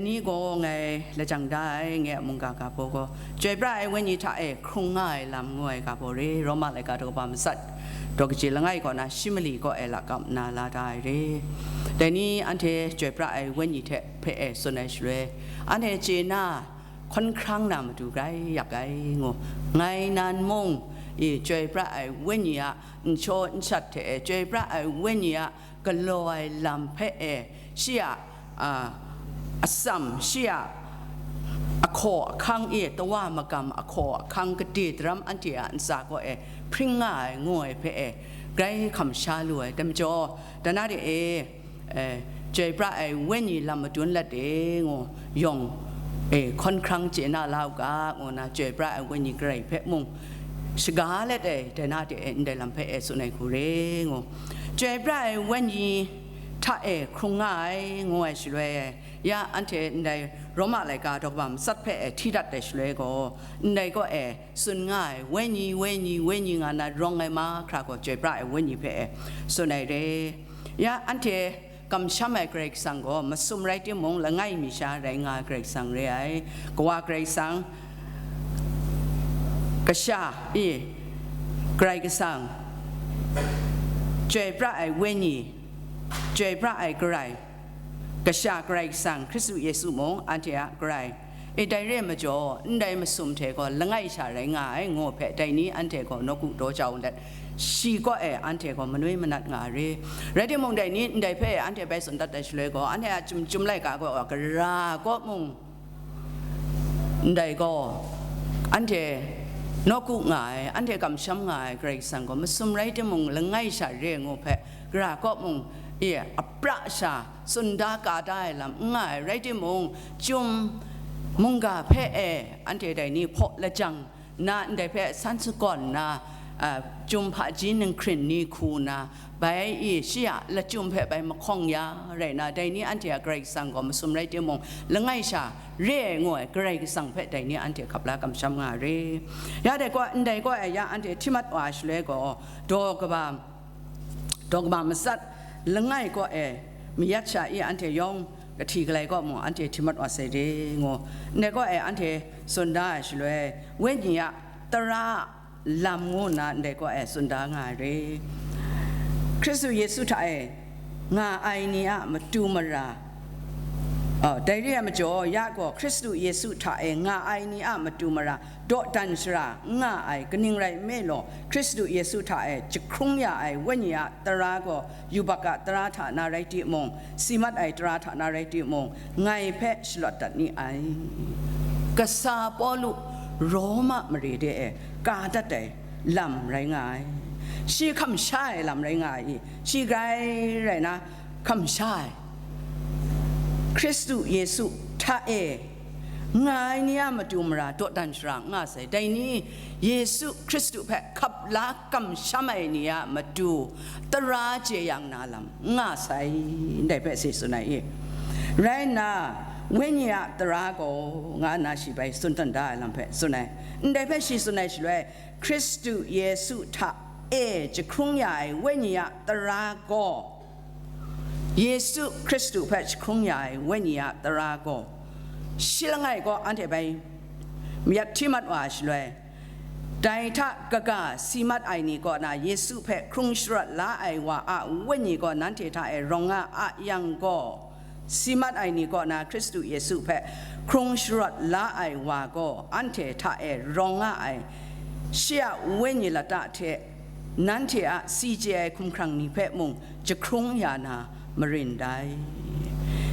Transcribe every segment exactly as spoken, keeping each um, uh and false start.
Ni gaw ngai lajang da ai, ngai a mungga ga baw gaw, Chyoi pra ai Wenyi hta e hkrung nga ai lam ngu ai ga baw re, Roma laika daw kaba matsat daw kaji langai kaw na shi mali kaw e lakap nna la da ai re. Dai ni anhte Chyoi pra ai Wenyi hte hpe e tsun ai shaloi, anhte chye na, hkawn hkrang na matu grai yak ai ngu, ngai nan mung i Chyoi pra ai Wenyi a nshawt nshat hte e, Chyoi pra ai Wenyi a galaw ai lam hpe e, shi a, a, atsam, shi a ahkaw ahkang e, tawa magam ahkaw ahkang gade daram anhte a ntsa kaw e hpring nga ai ngu ai hpe e, grai hkam sha lu ai. Dai majaw, dana de e, e, Chyoi pra ai Wenyi lam madun let e ngu yawng, e, hkawn hkrang chye na la u ga, ngu na Chyoi pra ai Wenyi garai hpe mung shaga let ai, dai na de e, ndai lam hpe e tsun ai hku re ngu. Chyoi pra ai Wenyi hta e hkrung nga ai, ngu ai shaloi, ya anhte ndai Roma laika daw kaba matsat hpe e hti dat ai shaloi gaw, ndai kaw e tsun nga ai, Wenyi, Wenyi, Wenyi nga na rawng ai mahkra gaw Chyoi pra ai Wenyi hpe e tsun ai re. Ya anhte kamsham ai Karai Kasang gaw masum rai timung, langai mi sha rai nga ai Karai Kasang re ai. Kawa Karai Kasang, Kasha, i, Karai Kasang, Chyoi pra ai Wenyi, Chyoi pra ai Karai, Kasha Karai Kasang, Hkristu Yesu mung anhte a Karai. E, dai re ai majaw, ndai masum hte gaw langai sha rai nga ai, ngu hpe dai ni anhte gaw nawku daw jau let, shi kaw e anhte gaw manoi manat nga ai re. Rai timung, dai ni ndai hpe anhte bai tsun dat ai shaloi gaw, anhte a chyum chyum laika gaw, gara kaw mung, ndai gaw, anhte nawku nga ai, anhte kamsham nga ai Karai Kasang gaw masum rai timung, langai sha re ngu hpe, gara kaw mung, e, apra sha tsun da ka da ai lam n nga ai. Rai timung, chyum mungga hpe e, anhte dai ni hpaw lajang nna, ndai hpe san sagawn nna, a, chyum hpaji ninghkrin ni hku nna, bai i shi a lachyum hpe bai mahkawng ya rai nna, dai ni anhte a Karai Kasang gaw masum rai timung, langai sha re ai ngu ai Karai Kasang hpe dai ni anhte hkap la kamsham nga ai re. Ya dai gaw, ndai gaw e ya anhte hti mat wa ai shaloi gaw, daw kaba, daw kaba matsat langai kaw e mayat sha i anhte yawng kahti galai kaw mung anhte hti mat wa sai de ngu, ndai kaw e anhte tsun da ai shaloi, Wenyi a tara lam ngu nna ndai kaw e tsun da nga ai re. Hkristu Yesu hta e nga ai ni a matu mara, oh, dai re ai majaw, ya gaw Hkristu Yesu hta e nga ai ni a matu mara dawdan shara n nga ai, kaning rai nme law, Hkristu Yesu hta e jahkrung ya ai Wenyi a tara gaw yubak a tara hta na rai timung, si mat ai tara hta na rai timung, ngai hpe shalawt dat ni ai. Kasa Pawlu Roma mare de e ka dat ai lam rai nga ai. Shi hkam sha ai lam rai nga ai i? Shi grai rai na hkam sha ai. Hkristu Yesu hta e nga ai ni a matu mara dawdan shara n nga sai. Dai ni Yesu Hkristu hpe hkap la kamsham ai ni a matu tara jeyang na lam n nga sai, ndai hpe si tsun ai i? Rai nna, Wenyi a tara gaw, nga nna shi bai tsun dan da ai lam hpe tsun ai. Ndai hpe shi tsun ai shaloi, Hkristu Yesu hta e jahkrung ya ai Wenyi a tara gaw, Yesu Hkristu hpe jahkrung ya ai Wenyi a tara gaw, shi langai kaw anhte bai mayat hti mat wa ai shaloi, dai hta kaga si mat ai ni kaw na Yesu hpe hkrung sharawt la ai wa a Wenyi gaw nanhte hta e rawng nga a yang gaw, si mat ai ni kaw na Hkristu Yesu hpe hkrung sharawt la ai wa gaw anhte hta e rawng nga ai, shi a Wenyi lata hte nanhte a si chye ai hkumhkrang ni hpe mung jahkrung ya na marin dai.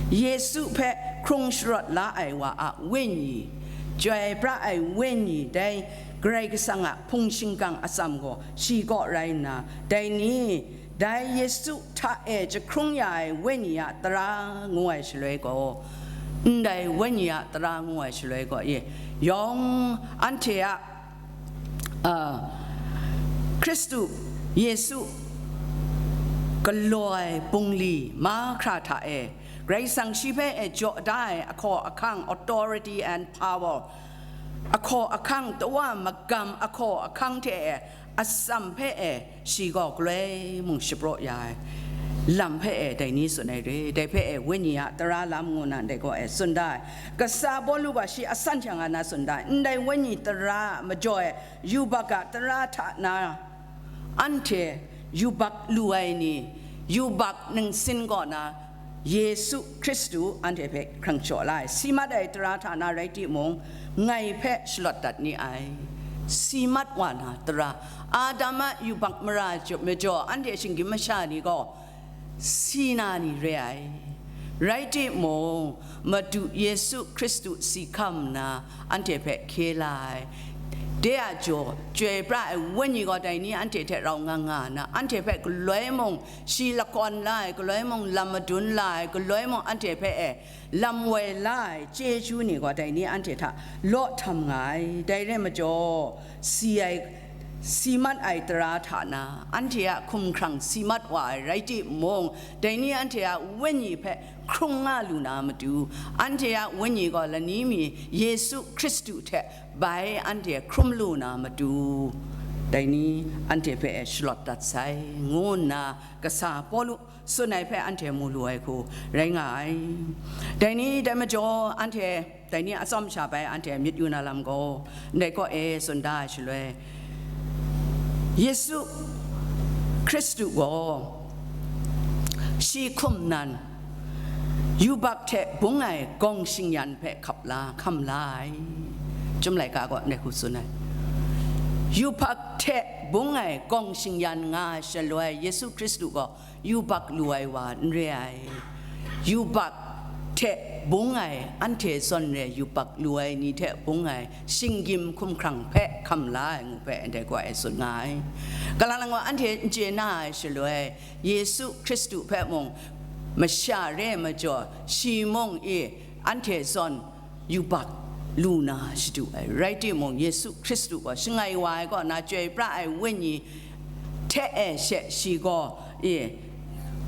Yesu hpe hkrung sharawt la ai wa a Wenyi, chyoi pra ai Wenyi, dai Karai Kasang a hpung shingkang atsam gaw shi kaw rai nna, dai ni, dai Yesu hta e jahkrung ya ai Wenyi a tara ngu ai shaloi gaw, ndai Wenyi a tara ngu ai shaloi gaw, e, yawng anhte a, a, Hkristu Yesu galaw ai bungli mahkra hta e, Karai Kasang shi hpe e jaw da ai ahkaw ahkang, authority and power, ahkaw ahkang, tawa magam ahkaw ahkang hte e, atsam hpe e shi gaw galoi mung shapraw ya ai. lam hpe e dai ni tsun ai re, dai hpe e wenyi a tara lam ngu na ndai gaw e tsun da ai. Kasa Pawlu gaw shi asan hkyang a na tsun da ai, ndai wenyi tara a majaw e yubak a tara hta na anhte yubak lu ai ni, yubak ningsin kaw na Yesu Hkristu anhte hpe hkrang shaw la ai. Si mat ai tara hta na rai timung, ngai hpe shalawt dat ni ai. Si mat wa na tara, Adam a yubak mara majaw anhte shinggyim masha ni gaw, si na ni re ai. Rai timung, Madu Yesu Hkristu si hkam nna anhte hpe hkye la ai. De a jaw, chyoi pra ai wenyi gaw dai ni anhte hte rau nga nga nna, anhte hpe galoi mung shi lakawn la ai, galoi mung lam madun la ai, galoi mung anhte hpe e lam woi la ai chyeju ni gaw dai ni anhte hta law htam nga ai. Dai rai majaw, si ai, si mat ai tara hta na, anhte a hkumhkrang si mat wa ai rai timung, dai ni anhte a wenyi hpe hkrung nga lu na matu, anhte a wenyi gaw lani mi Yesu Hkristu hte bai anhte hkrum lu na matu, dai ni anhte hpe e shalawt dat sai, ngu nna kasa Pawlu tsun ai hpe anhte mu lu ai hku rai nga ai. Dai ni dai majaw, anhte dai ni atsawm sha bai anhte myit yu na lam gaw, ndai kaw e tsun da ai shaloi, Yesu Hkristu gaw shi hkum nan yubak hte bung ai gawng shingyan hpe hkap la, hkam la ai. Chyum laika gaw ndai hku tsun ai. Yubak hte bung ai gawng shingyan nga ai shaloi, Yesu Hkristu gaw yubak lu ai wa n re ai. Yubak hte bung ai, anhte zawn re yubak lu ai ni hte bung ai shinggyim hkumhkrang hpe hkam la ai ngu hpe ndai gaw e tsun nga ai. Kalang lang gaw anhte n chye na ai shaloi, Yesu Hkristu hpe mung masha re ai majaw, shi mung i anhte zawn yubak lu na shadu ai. Rai timung, Yesu Hkristu gaw shangai wa ai kaw na chyoi pra ai wenyi hte e she shi gaw, e,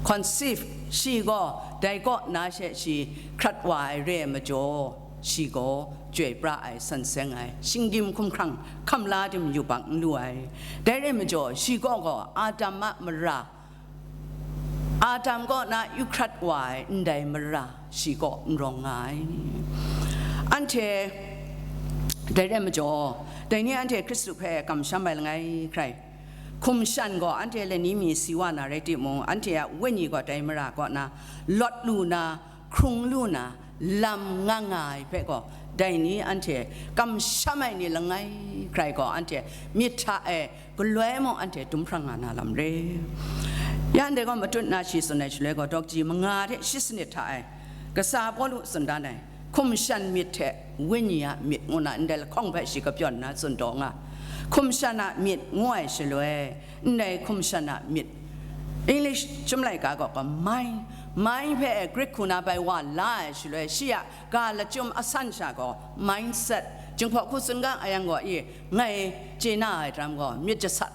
conceive, shi gaw dai kaw na she shi hkrat wa ai re ai majaw, shi gaw chyoi pra ai san seng ai, shinggyim hkumhkrang hkam la tim yubak n lu ai. Dai re ai majaw, shi gaw gaw Adam a mara, Adam kaw na yu hkrat wa ai ndai mara shi kaw n rawng nga ai. Anhte dai re ai majaw, dai ni anhte Hkristu hpe kamsham ai langai hkrai, hkum shan gaw anhte lani mi si wa na rai timung, anhte a wenyi gaw dai mara kaw na lawt lu na, hkrung lu na, lam nga nga ai hpe gaw, dai ni anhte kamsham ai ni langai hkrai gaw, anhte myit hta e galoi mung anhte dum hprang nga na lam re. Ya ndai gaw matut na shi tsun ai shaloi gaw, dawk ji manga hte shi sanit hta e, kasa Pawlu tsun dan ai, hkum shan myit hte wenyi a myit ngu na ndai lahkawng hpe shi kapyawn na tsun taw nga. Hkum shan a myit ngu ai shaloi, ndai hkum shan a myit, English chyum laika gaw, gaw mind, mind hpe e Greek hku na bai wa la ai shaloi, shi a ga lachyum asan sha gaw mindset, Jinghpaw hku tsun ga a yang gaw, i, ngai chye na ai daram gaw, myit jasat,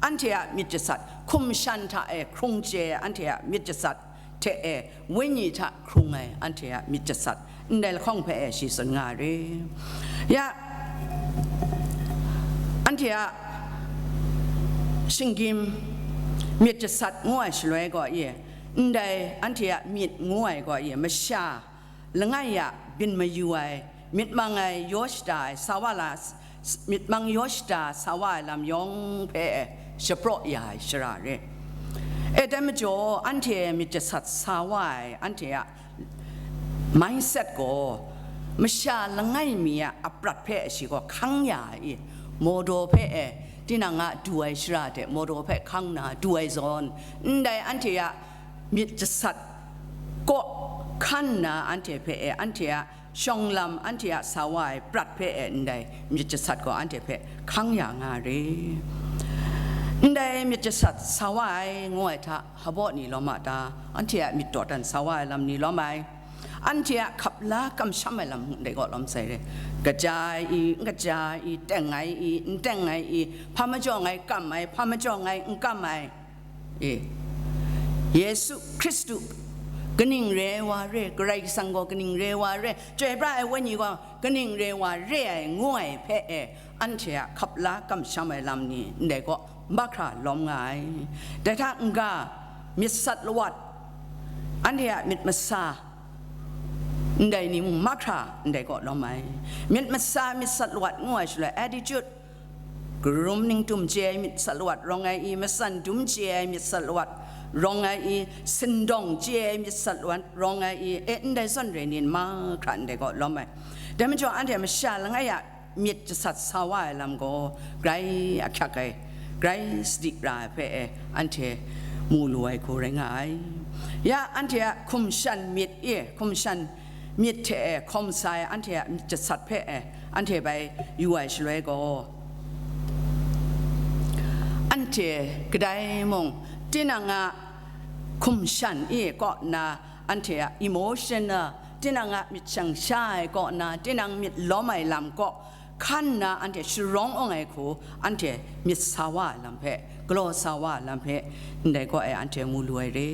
anhte a myit jasat, hkum shan hta e hkrung chye ai anhte a myit jasat hte e, wenyi hta hkrung ai anhte a myit jasat, ndai lahkawng hpe e shi tsun nga re. Ya, anhte a shinggyim myit jasat ngu ai shaloi gaw, i, ndai anhte a myit ngu ai gaw, i, masha langai a byin mayu ai, myit mang ai yaw shada ai sa wa la, s-, myit mang yaw shada sa wa ai lam yawng hpe e shapraw ya ai shara re. E dai majaw, anhte myit jasat sa wa ai anhte a mindset gaw, masha langai mi a aprat hpe shi gaw hkang ya ai, mawdaw hpe e, tinang a du ai shara hte mawdaw hpe hkang na du ai zawn, ndai anhte a myit jasat kaw hkan nna anhte hpe e, anhte a shawng lam, anhte a sa wa ai prat hpe e ndai myit jasat gaw anhte hpe hkang ya nga re. Ndai myit jasat sa wa ai ngu ai hta, hpaw ni lawm a ta? Anhte a myit dawdan sa wa ai lam ni lawm ai? Anhte a hkap la kamsham ai lam ndai gaw lawm sai re. Kaja ai i, n kaja ai i, teng ai i, n teng ai i, hpa majawng ai kam ai, hpa majawng ai n kam ai. E, Yesu Hkristu kaning re wa re, Karai Kasang gaw kaning re wa re, chyoi pra ai Wenyi gaw kaning re wa re ai ngu ai hpe e, anhte a hkap la kamsham ai lam ni ndai gaw mahkra lawm nga ai. Dai hta n-ga, myit sat lawat, Anhte a myit masa ndai ni mung mahkra ndai kaw lawm ai. Myit masa, myit sat lawat ngu ai shaloi, attitude, karum ningtum chye ai myit sat lawat rawng ai i, matsan dum chye ai myit sat lawat rawng ai i, sindawng chye ai myit sat lawat rawng ai i, e, ndai zawn re ni mahkra ndai kaw lawm ai. Dai majaw, anhte masha langai a myit jasat sa wa ai lam gaw grai ahkyak ai, grai sadi ra ai hpe e, anhte mu lu ai hku rai nga ai. Ya anhte a hkum shan myit e, hkum shan myit hte e hkawm sa ai anhte a myit jasat hpe e, anhte bai yu ai shaloi gaw, anhte kadai mung tinang a hkum shan e kaw nna, anhte a emotional, tinang a myit shang sha ai kaw nna, tinang myit lawm ai lam kaw hkan nna anhte sharawng awng ai hku, anhte myit sa wa ai lam hpe, galaw sa wa ai lam hpe, ndai kaw e anhte mu lu ai re.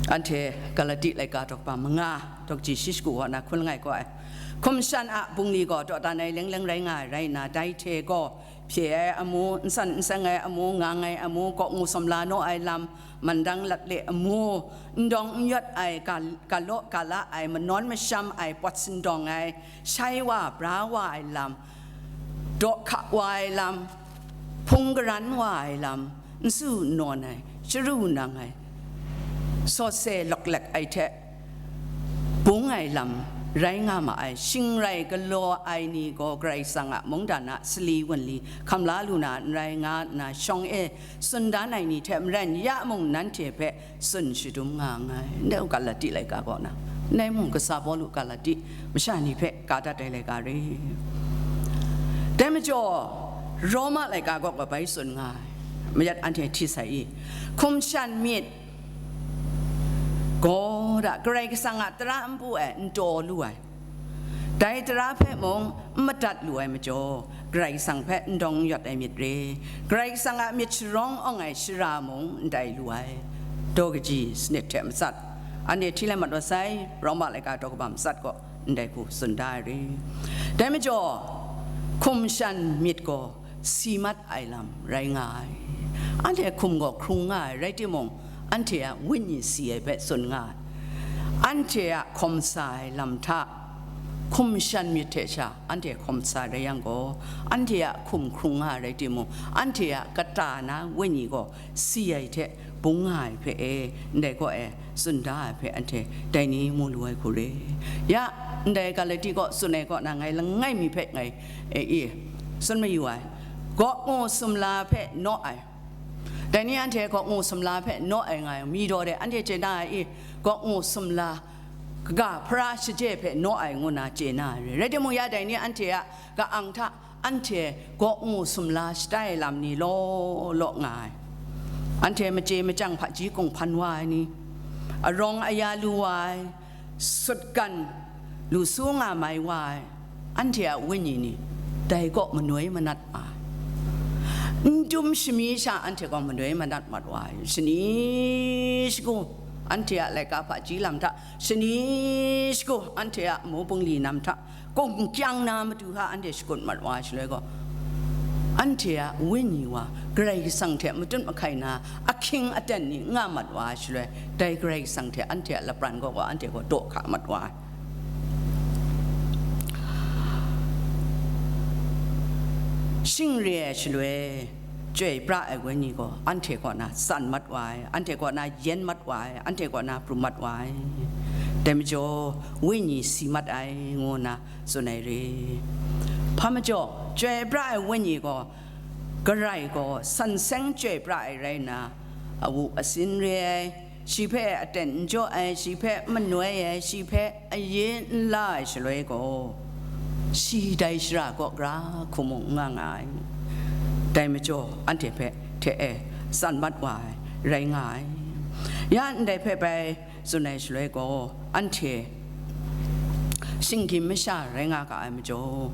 Anhte Galati laika daw kaba manga, daw kaji shi shagu kaw na hkun langai kaw ai. Hkum shan a bungli gaw dawdan ai leng leng rai nga ai rai nna, dai hte gaw hpye ai amu, nsan nseng ai amu, ngang ai amu, kaw ngu sumla naw ai lam, mandang lat le amu, n dawng n yawt ai, ga-, galaw gala ai, manawn masham ai, pawt sindawng ai, shai wa bra wa ai lam, daw hka wa ai lam, hpung garan wa ai lam, n su n nawn ai, chyaru nang ai, sawse lawk lek ai hte bung ai lam rai nga ma ai, shing rai galaw ai ni gaw Karai Kasang a mungdan a sali wunli hkam la lu na n rai nga nna shawng e tsun dan ai ni hte maren ya mung nanhte hpe tsun shadum nga nngai. Ndai u Galati laika kaw na, ndai mung kasa Pawlu Galati masha ni hpe ka dat ai laika re. Dai majaw, Roma laika kaw gaw bai tsun nga ai, mayat anhte hti sai i, hkum shan myit gaw da, Karai Kasang a tara npu e n taw lu ai, dai tara hpe mung n madat lu ai majaw, Karai Kasang hpe n dawng n yawt ai myit re, Karai Kasang a myit sharawng awng ai shara mung n tai lu ai. Daw kaji sanit hte matsat, anhte hti lai mat wa sai, Roma laika daw kaba matsat kaw ndai hku tsun da ai re. Dai majaw, hkum shan myit gaw si mat ai lam rai nga ai. Anhte hkum gaw hkrung nga ai, rai timung, anhte a wenyi si ai hpe tsun nga ai. Anhte a hkawm sa ai lam hta, hkum shan myit hte sha anhte hkawm sa rai yang gaw, anhte a hkum hkrung nga ai rai timung, anhte a kata na wenyi gaw si ai hte bung nga ai hpe e, ndai kaw e tsun da ai hpe anhte dai ni mu lu ai hku re. Ya, ndai Galati kaw tsun ai kaw na ngai langai mi hpe ngai, e, e, tsun mayu ai, gaw ngu sumla hpe naw ai. Dai ni anhte gaw ngu sumla hpe naw ai nga ai, mi daw de, anhte chye na ai i, gaw ngu sumla, kaga hpara shaje hpe naw ai ngu na chye na ai re. Rai timung, ya dai ni anhte a ka-ang hta, anhte gaw ngu sumla shatai ai lam ni law law nga ai. Anhte machye machyang hpaji kunghpan wa ai ni, arawng aya lu wa ai, sutgan lu su nga mai wa ai, anhte a wenyi ni, dai kaw manoi manat ma ai. N dum shami sha anhte gaw manoi manat mat wa ai. Shani shagu, anhte a laika hpaji lam hta, shani shagu, anhte a amu bungli nam hta, kung kyang na matu hta anhte shakut mat wa ai shaloi gaw, anhte a wenyi wa Karai Kasang hte matut mahkai na ahkying aten ni n nga mat wa ai shaloi, dai Karai Kasang hte anhte a lapran gaw, gaw anhte gaw daw hka mat wa ai. Shing re ai shaloi, chyoi pra ai wenyi gaw anhte kaw na tsan mat wa ai, anhte kaw na yen mat wa ai, anhte kaw na pru mat wa ai. Dai majaw, wenyi si mat ai, ngu nna tsun ai re. Hpa majaw, chyoi pra ai wenyi gaw, Karai gaw san seng chyoi pra ai rai nna, awu asin re ai, shi hpe aten n jaw ai, shi hpe manoi ai, shi hpe aye n la ai shaloi gaw, shi dai shara kaw gara hku mung n nga nga ai. Dai majaw, anhte hpe hte e tsan mat wa ai rai nga ai. Ya ndai hpe bai tsun ai shaloi gaw, anhte shinggyim masha rai nga ga ai majaw,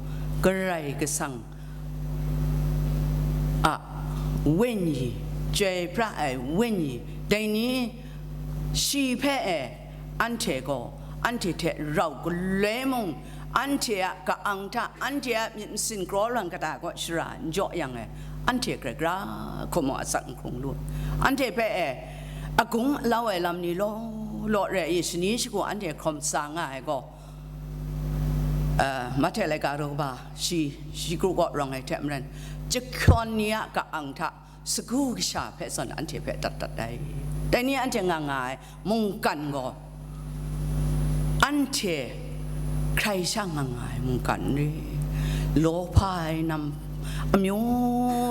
Karai Kasang a wenyi, chyoi pra ai wenyi, dai ni shi hpe e anhte gaw, anhte hte rau galoi mung, anhte a ka-ang hta, anhte a myit masin kraw lang kata kaw shara n jaw yang e, anhte hkrai hkra hkum asak n hkrung lu. Anhte hpe e, agung alau ai lam ni law law re ai shani shagu anhte hkawm sa nga ai gaw, uh, Mahte laika rau kaba shi, shi kru kaw rawng ai hte maren, jahkyawn ni a ka-ang hta sagu kasha hpe zawn anhte hpe dat dat ai. Dai ni anhte nga nga ai mungkan gaw, anhte hkrai sha nga nga ai mungkan n re. Lawhpa ai nam amyu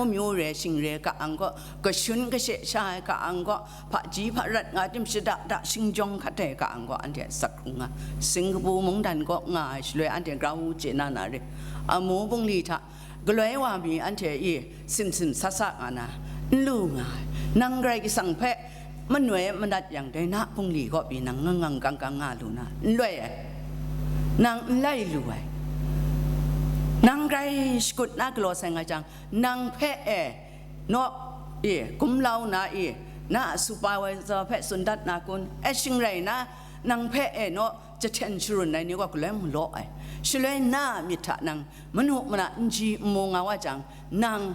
myu re, shing re ka-ang gaw, kashun kashe sha ai ka-ang gaw, hpaji hparat nga tim shada da shingjawng hkat ai ka-ang gaw, anhte asak hkrung nga, Singkapu mungdan kaw nga ai shaloi, anhte grau chye na na re. Amu bungli hta galoi wa mi anhte i simsim sa sa nga na, n lu nga ai. Nang Karai Kasang hpe manoi manat yang, dai na bungli kaw pyi nang ngang ngang kang kang nga lu na, n loi ai. Nang n lai lu ai. Nang grai shakut na galaw sai nga jang, nang hpe e, naw, e, kumlau na e, na a supervisor hpe tsun dat na kun? E, shing rai na, nang hpe e, naw, jahten sharun ai ni gaw galoi mung law ai. Shaloi na a myit hta nang manu mana n ji n mu nga wa jang, nang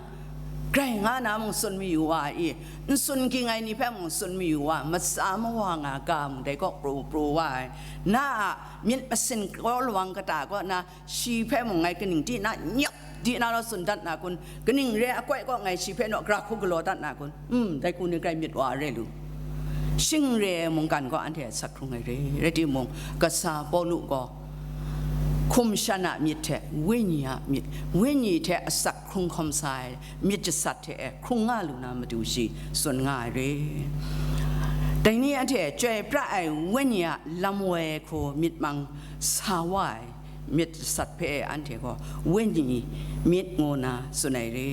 grai nga na mung tsun mayu wa ai i, n tsun ging ai ni hpe mung tsun mayu wa, matsa mawa nga ga mung dai kaw pru pru wa ai. Na a myit masin kaw lawang kata kaw na, shi hpe mung ngai kaning di na nyap di na law tsun dat na kun? Kaning re ai akoi kaw ngai shi hpe naw gara hku galaw dat na kun? Mm, dai hku ni grai myit wa re lu. Shing re ai mungkan gaw anhte asak hkrung ai re. Rai timung, kasa Pawlu gaw hkum shan a myit hte wenyi a myit, wenyi hte asak hkrung hkawm sa ai myit jasat hte e hkrung nga lu na matu shi tsun nga ai re. Dai ni anhte chyoi pra ai wenyi a lam woi hku myit mang sa wa ai myit jasat hpe e anhte gaw wenyi myit ngu na tsun ai re.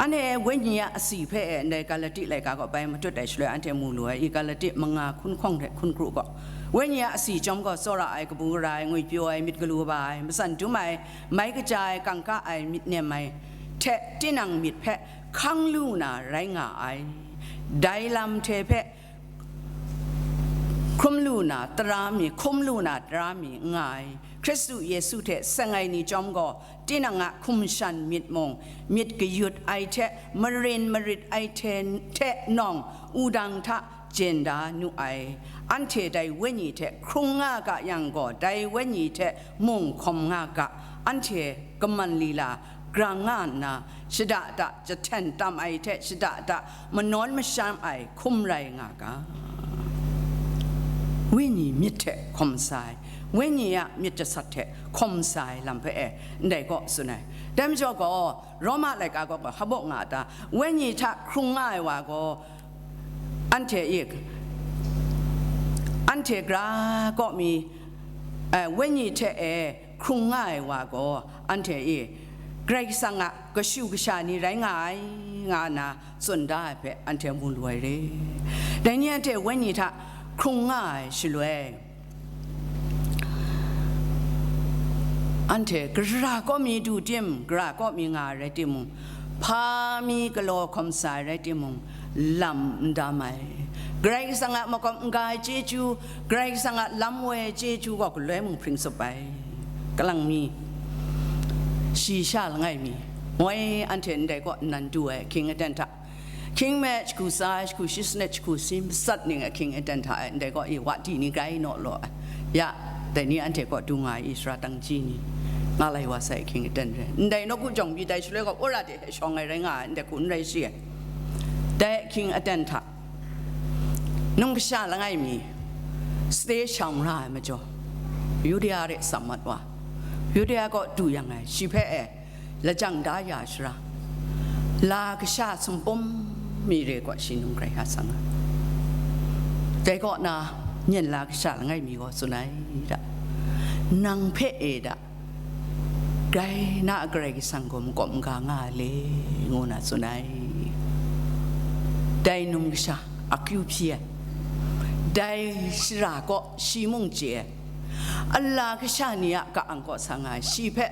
Anhte wenyi a asi hpe e ndai Galati laika kaw bai matut ai shaloi anhte mu lu ai i, Galati manga hkun hkawng hte hkun kru gaw, wenyi a asi chyawm gaw tsawra ai, kabu gara ai, ngwipyaw ai, myit galu kaba ai, matsan dum ai, mai kaja ai, kangka ai, myit nem ai hte tinang myit hpe hkang lu na rai nga ai. Dai lam hte hpe hkrum lu na tara mi, hkum lu na tara mi n nga ai. Hkristu Yesu hte seng ai ni chyawm gaw, tinang a hkum shan myit mung, myit kayut ai hte marin marit ai hte, hte nawng, wudang hta jen da nu ai. Anhte dai wenyi hte hkrung nga ga yang gaw, dai wenyi hte mung hkawm nga ga. Anhte kaman lila grang nga nna, shada da jahten tam ai hte shada da manawn masham ai hkum rai nga ga. Wenyi myit hte hkawm sa ai, wenyi a myit jasat hte hkawm sa ai lam hpe e ndai kaw tsun ai. Dai majaw gaw, Roma laika gaw hpa bawk nga a ta? Wenyi hta hkrung nga ai wa gaw, anhte i, anhte gara kaw mi, eh, wenyi hte e hkrung nga ai wa gaw, anhte i Karai Kasang a kashu kasha ni rai nga ai, nga nna tsun da ai hpe anhte mu lu ai re. Dai ni anhte wenyi hta hkrung nga ai shaloi, anhte gara kaw mi du tim, gara kaw mi nga ai rai timung, hpa mi galaw hkawm sa ai rai timung, lam n dam ai. Karai Kasang a makawp n ga ai chyeju, Karai Kasang a lam woi ai chyeju gaw galoi mung hpring tsup ai. Kalang mi, shi sha langai mi, moi anhte ndai kaw nnan du ai ahkying aten hta, ahkying me shagu tsa, shagu shi sanit, shagu si matsat ning ahkying aten hta e ndai kaw i wa di ni grai naw law ai. Ya, dai ni anhte kaw du nga ai Israel tangji ni, nga lai wa sai ahkying aten re. Ndai nawku jawng pyi tai shaloi gaw, wora de hte shawng ai rai nga ai, ndai hku n rai shi ai. Dai ahkying aten hta, num kasha langai mi, sade shang ra ai majaw, Yudea re tsam mat wa, Yudea kaw du yang ai, shi hpe e, lajang da ya shara, la kasha sumpum mi re gaw shi num grai hkra sang ai. Dai kaw na, nyin la kasha langai mi gaw tsun ai da, nang hpe e da, grai na a Karai Kasang gaw makawp maga nga ai le, ngu na tsun ai. Dai num kasha akyu hpyi ai, dai shara kaw shi mung chye ai, ala kasha ni a ka-ang kaw sa nga ai, shi hpe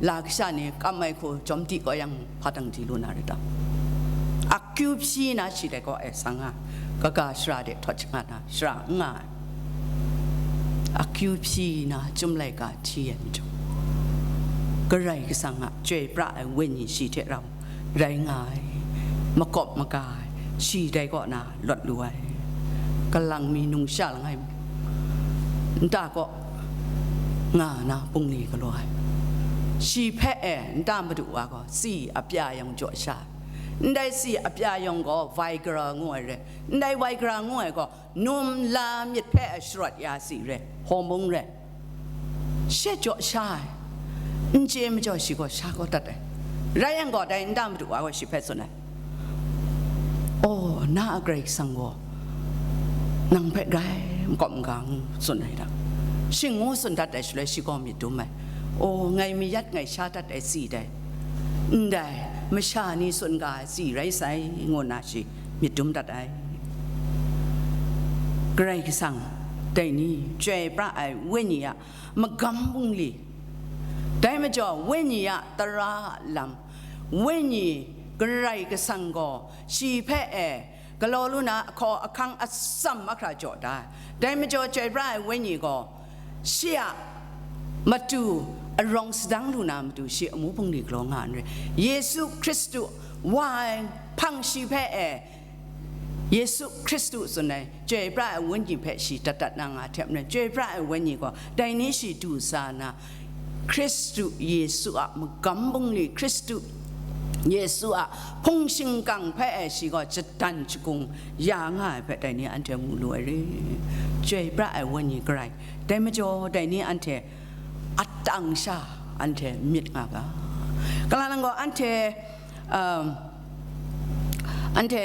la kasha ni kam ai hku jawm di gaw yang, hpa dang di lu na rai ta? Akyu hpyi na shi dai kaw e sa nga, kaga shara de htawt shangat na shara n nga ai. Akyu hpyi na chyum laika hti ai majaw, Karai Kasang a chyoi pra ai wenyi shi hte rau rai nga ai, makawp maga ai, shi dai kaw na lawt lu ai. Kalang mi nungsha langai mi, nta kaw nga na bungli galaw ai. Shi hpe e nta madu wa gaw, si apya yawng jaw sha ai. Ndai si apya yawng gaw Viagra ngu ai re. Ndai Viagra ngu ai gaw, num la myit hpe sharawt ya si re, hormone re. She jaw sha ai, n chye majaw shi gaw sha kau dat ai. Rai yang gaw, dai nta madu wa gaw shi hpe tsun ai, "Aw, na a Karai Kasang gaw nang hpe grai makawp maga ngu tsun ai da." Shing ngu tsun dat ai shaloi, shi gaw myit dum ai. "Aw, ngai mayat ngai sha dat ai si dai, ndai masha ni tsun ga ai si rai sai," ngu nna shi myit dum dat ai. Karai Kasang, dai ni, Chyoi pra ai Wenyi a magam bungli, dai majaw Wenyi a tara a lam, Wenyi Karai Kasang gaw shi hpe e galaw lu na ahkaw ahkang atsam mahkra jaw da ai. Dai majaw Chyoi pra ai Wenyi gaw shi a matu arawng sadang lu na matu shi amu bungli galaw nga n rai. Yesu Hkristu wa ai hpang shi hpe e, Yesu Hkristu tsun ai Chyoi pra ai Wenyi hpe shi dat dat na nga hte maren, Chyoi pra ai Wenyi gaw dai ni shi du sa na, Hkristu Yesu a magam bungli, Hkristu Yesu a hpung shingkang hpe e shi gaw jadan jagung ya nga ai hpe dai ni anhte mu lu ai re. Chyoi pra ai Wenyi Karai, dai majaw dai ni anhte atang sha anhte myit nga ga. Kalang nang gaw anhte, um, anhte,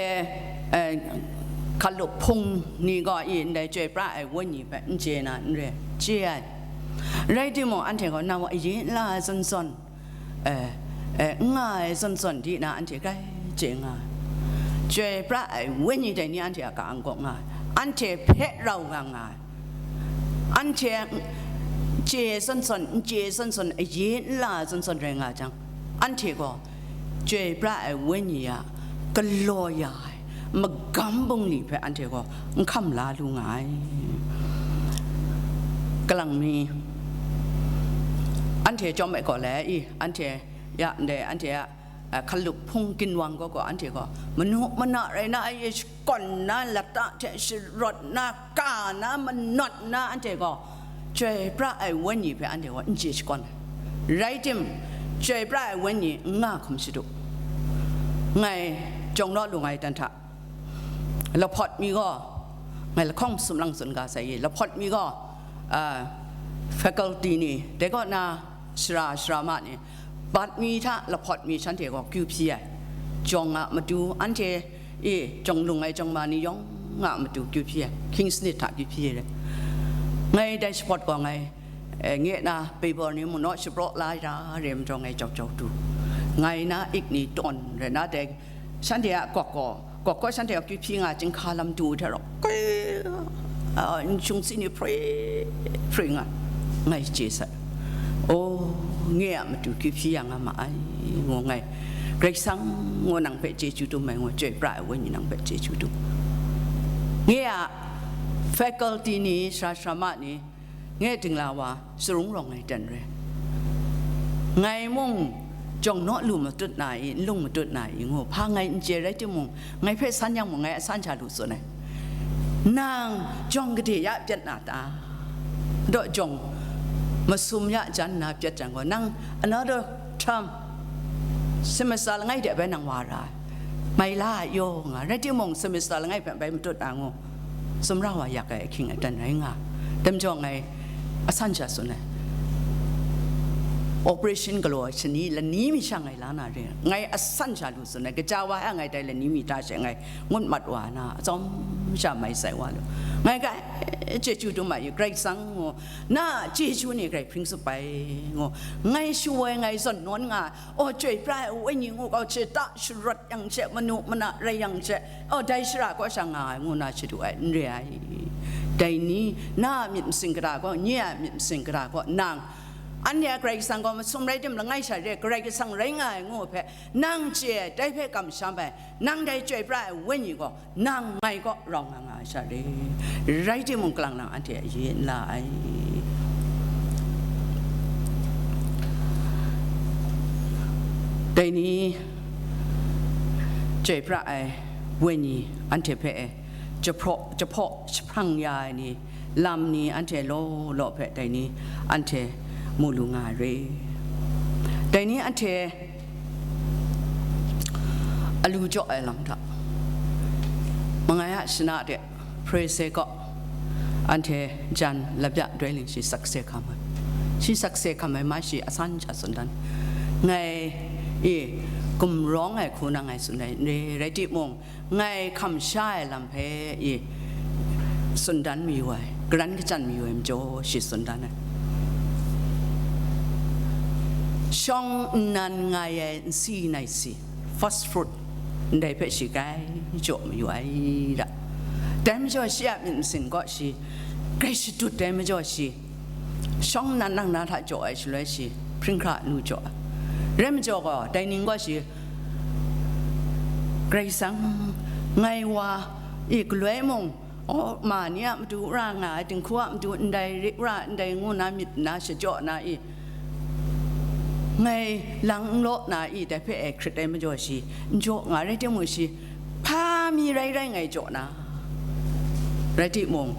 eh, hkalup hpung ni gaw i ndai Chyoi pra ai Wenyi hpe n chye na n re, chye ai. Rai timung, anhte gaw nau ayin la ai zawn zawn, eh, eh, n nga ai zawn zawn di na anhte grai chye nga ai. Chyoi pra ai Wenyi dai ni anhte a ka-ang kaw nga ai, anhte hpe rau nga nga ai. Anhte chye zawn zawn, n chye zawn zawn, ayin la zawn zawn rai nga jang, anhte gaw Chyoi pra ai Wenyi a galaw ya ai magam bungli hpe anhte gaw n hkam la lu nga ai. Kalang mi, anhte chyawm ai gaw le i, anhte ya ndai, anhte a, a, hkalup hpung ginwang gaw gaw, anhte gaw manu mana rai na, a, shakawn na, lata hte sharawt na, ka na, manawt na, anhte gaw Chyoi pra ai Wenyi hpe anhte gaw n chye shakawn ai. Rai tim, Chyoi pra ai Wenyi n nga hkrum shadu. Ngai jawng naw lu ngai dan hta, lahpawt mi gaw, ngai lahkawng sumlang tsun ga sai i, lahpawt mi gaw, a, faculty ni, dai kaw na sara sara ma ni, bat mi hta lahpawt mi shanhte gaw kyu hpyi ai. Jawng a matu, anhte e jawng lung ai jawng ma ni yawng a matu kyu hpyi ai, King's Knit hta kyu hpyi ai. Ngai dai shapawt gaw ngai, e, nge na paper ni mung naw shapraw la ra re majaw ngai jau jau du. Ngai na ik ni tawn rai na dai, shanhte a gawk gaw, gawk gaw shanhte a kyu hpyi nga, chyinghka lam du hte rau, koi, a, n shung si ni hpri hpri nga, ngai chye sai. O, nge a matu kyu hpyi ya nga ma ai, ngu ngai, Karai Kasang ngu nang hpe chyeju dum ai, ngu Chyoi pra ai Wenyi nang hpe chyeju dum. Nge a faculty ni, sara sara ma ni, nge dingla wa, sarung rawng ai ten re. Ngai mung jawng naw lu matut na i, n lung matut na i ngu, hpa ngai n chye rai timung, ngai hpe san yang mung, ngai a san sha lu tsun ai. Nang jawng gade ya pyat na ta? Daw jawng masum ya jan nna pyat jang gaw, nang another term, semester langai de bai nang wa ra ai. Mai la ai yaw nga, rai timung, semester langai hpe bai matut na ngu, sumra wa yak ai ahkying aten rai nga. Dai majaw ngai a san sha tsun ai, operation galaw ai shani lani mi sha ngai la na re, ngai a san sha lu tsun ai, kaja wa ai ngai dai lani mi ta she ngai ngut mat wa na, atsawm sha mai sai wa lu. Ngai ga chyeju dum ai, Karai Kasang ngu, na chyeju ni grai hpring tsup ai ngu, ngai shu ai, ngai zawn nawn nga ai. O, Chyoi pra ai Wenyi ngu gau, shata sharawt yang she, manu mana rai yang she, o, dai shara kaw sha nga ai ngu na shadu ai, n re ai. Dai ni, na a myit masin gara gaw, nye a myit masin gara gaw, nang, anhte a Karai Kasang gaw masum rai tim langai sha re, Karai Kasang rai nga ai ngu hpe, nang chye ai, dai hpe kamsham ai, nang dai Chyoi pra ai Wenyi gaw, nang ngai kaw rau nga nga ai sha re, rai timung, kalang nang anhte a ye n la ai. Dai ni, Chyoi pra ai Wenyi anhte hpe e, jahpraw, jahpaw jahprang ya ai ni, lam ni anhte law law hpe dai ni anhte mu lu nga ai re. Dai ni anhte alu jaw ai lam hta, mangai a shana de, Pharisee kaw, anhte jan labya doi ling shi sakse hkam ai. Shi sakse hkam ai ma shi asan sha tsun dan. Ngai e gumrawng ai hku na ngai tsun ai n re, rai timung, ngai hkam sha ai lam hpe e tsun dan mayu ai, garan kachyan mayu ai majaw shi tsun dan ai. Shawng nnan ngai ai nsi nai si, first fruit, ndai hpe shi grai jaw mayu ai da. Dai majaw shi a myit masin kaw shi grai shadut ai majaw shi, shawng nnan nang na hta jaw ai shaloi shi, hpring hkra nu jaw ai. Rai majaw gaw, dai ning gaw shi, Karai Kasang, ngai wa e galoi mung, aw, ma ni a matu ra nga ai, dinghku a matu ndai ri ra ndai ngu na myit na shajaw na i, ngai lang n law na i, dai hpe e hkrit ai majaw shi, n jaw nga rai timung shi, hpa mi rai rai ngai jaw na, rai timung,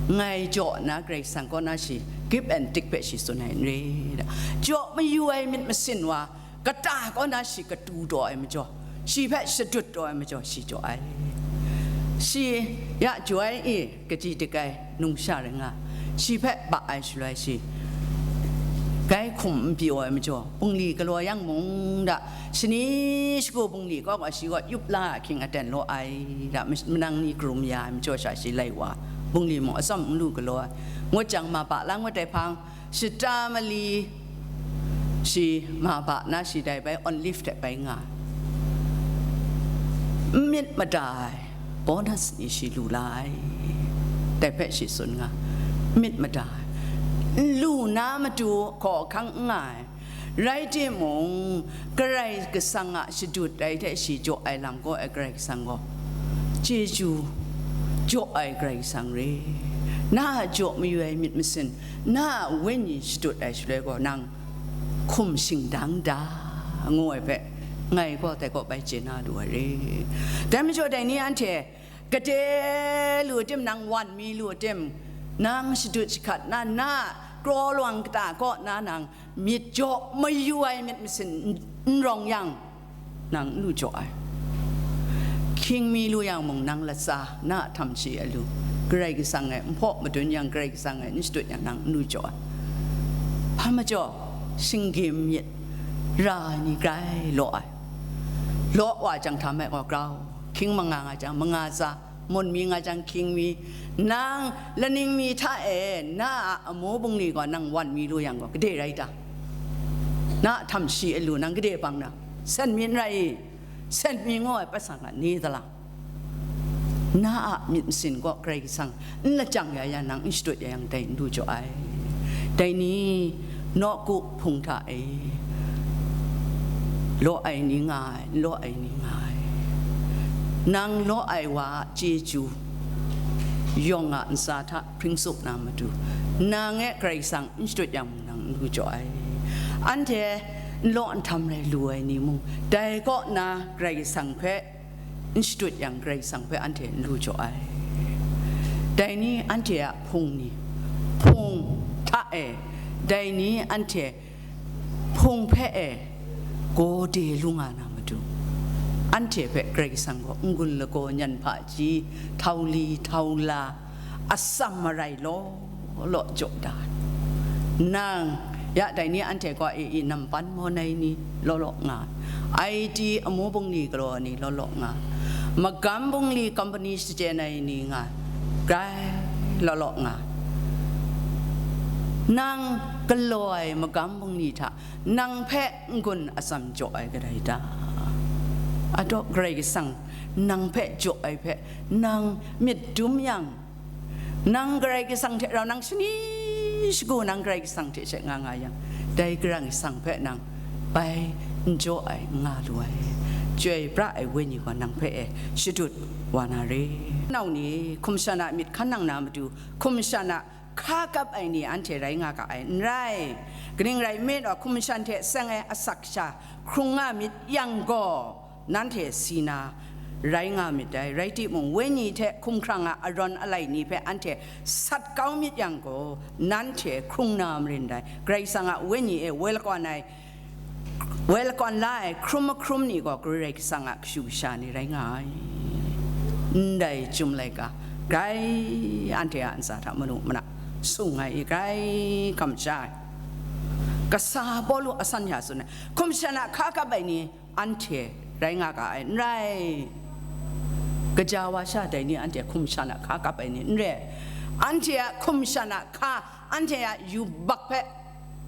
ngai jaw na Karai Kasang kaw na shi, give and take hpe shi tsun ai n re da. Jaw mayu ai myit masin wa, kata kaw na shi katu taw ai majaw, shi hpe shadut taw ai majaw, shi jaw ai. Shi ya jaw ai e, kaji dik ai, nungsha rai nga, shi hpe ba ai shaloi shi, grai hkum n pyi ai majaw, bungli galaw yang mung da, shani shagu bungli kaw gaw shi gaw yup la ahkying aten law ai da, manang ni karum ya ai majaw sha shi lai wa, bungli mung atsawm n lu galaw ai. Ngut jang ma ba la ngut ai hpang, shata mali shi ma ba na shi dai bai olive hte bai nga ai. N myit mada ai bonus ni shi lu la ai. Dai hpe shi tsun nga, n myit mada ai, n lu na matu hkaw hkang n nga ai. Rai timung, Karai Kasang a shadut ai hte shi jaw ai lam gaw ai Karai Kasang gaw, chyeju jaw ai Karai Kasang re. Na a jaw mayu ai myit masin, na a wenyi shadut ai shaloi gaw, nang hkum shingdang da, ngu ai hpe, ngai gaw dai kaw bai chye na lu ai re. Dai majaw, dai ni anhte, gade lu tim, nang wan mi lu tim, nang shadut shahkat na, na a kraw lawang kata kaw na nang myit jaw mayu ai myit masin n, n rawng yang, nang n lu jaw ai. Hkying mi lu yang mung, nang latsa, na a htam shi a lu, Karai Kasang e n hpaw madun yang, Karai Kasang e n shadut yang, nang n lu jaw ai. Hpa majaw, shinggyim myit ra ai ni grai law ai. Law wa jang htam ai gaw grau, hkying manga nga jang, manga tsa, mun mi nga jang, hkying mi, nang laning mi hta e na a amu bungli gaw nang wan mi lu yang gaw, gade rai ta? Na a htam shi a lu nang gade bang na? Sen mi n rai i? Sen mi ngu ai patsan a ni ta lang? Na a myit masin gaw Karai Kasang n lajang ya yang, nang n shadut ya yang, dai n lu jaw ai. Dai ni, nawku hpung hta e law ai ni nga ai, n law ai ni nga ai. Nang law ai wa a chyeju, yawng a ntsa hta hpring tsup na matu, nang e Karai Kasang n shadut yang mung, nang n lu jaw ai. Anhte n law n htam rai lu ai ni mung, dai kaw na Karai Kasang hpe n shadut yang, Karai Kasang hpe anhte n lu jaw ai. Dai ni anhte a hpung ni, hpung hta e, dai ni anhte hpung hpe e gawde lu nga na matu, anhte hpe Karai Kasang gaw n-gun lagaw, nyan hpaji, htau li, htau la, atsam marai law law jaw da ai. Nang, ya dai ni anhte gaw e i nampan mawn ai ni law law nga ai, I T amu bungli galaw ni law law nga ai, magam bungli company shachyen ai ni nga ai, grai law law nga ai. Nang galaw ai magam bungli hta nang hpe n-gun atsam jaw ai kadai ta? Ataw Karai Kasang nang hpe jaw ai hpe nang myit dum yang, nang Karai Kasang hte rau, nang shani shagu nang Karai Kasang hte she nga nga yang, dai Karai Kasang hpe nang bai n jaw ai n nga lu ai. Chyoi pra ai Wenyi gaw nang hpe e shadut wa na re. Nau ni, hkum shan a myit hkan nang na matu, hkum shan a hka kap ai ni anhte rai nga ga ai n rai. Kaning rai nme law, hkum shan hte seng ai asak sha hkrung nga myit yang gaw, nanhte si na, rai nga myit dai. Rai timung, wenyi hte hkumhkrang a arawn alai ni hpe anhte sat kau myit yang gaw, nanhte hkrung na marin dai. Karai Kasang a wenyi e woi lakawn ai, woi lakawn la ai hkrum mahkrum ni gaw Karai Kasang a kashu kasha ni rai nga ai. Ndai chyum laika grai anhte a ntsa hta manu mana sung ai, grai kamsham ai. Kasa Pawlu a san sha tsun ai, hkum shan a hka kap ai ni anhte rai nga ga ai, n rai. Gaja wa sha dai ni anhte hkum shan a hka kap ai ni n rai. Anhte a hkum shan a hka, anhte a yubak hpe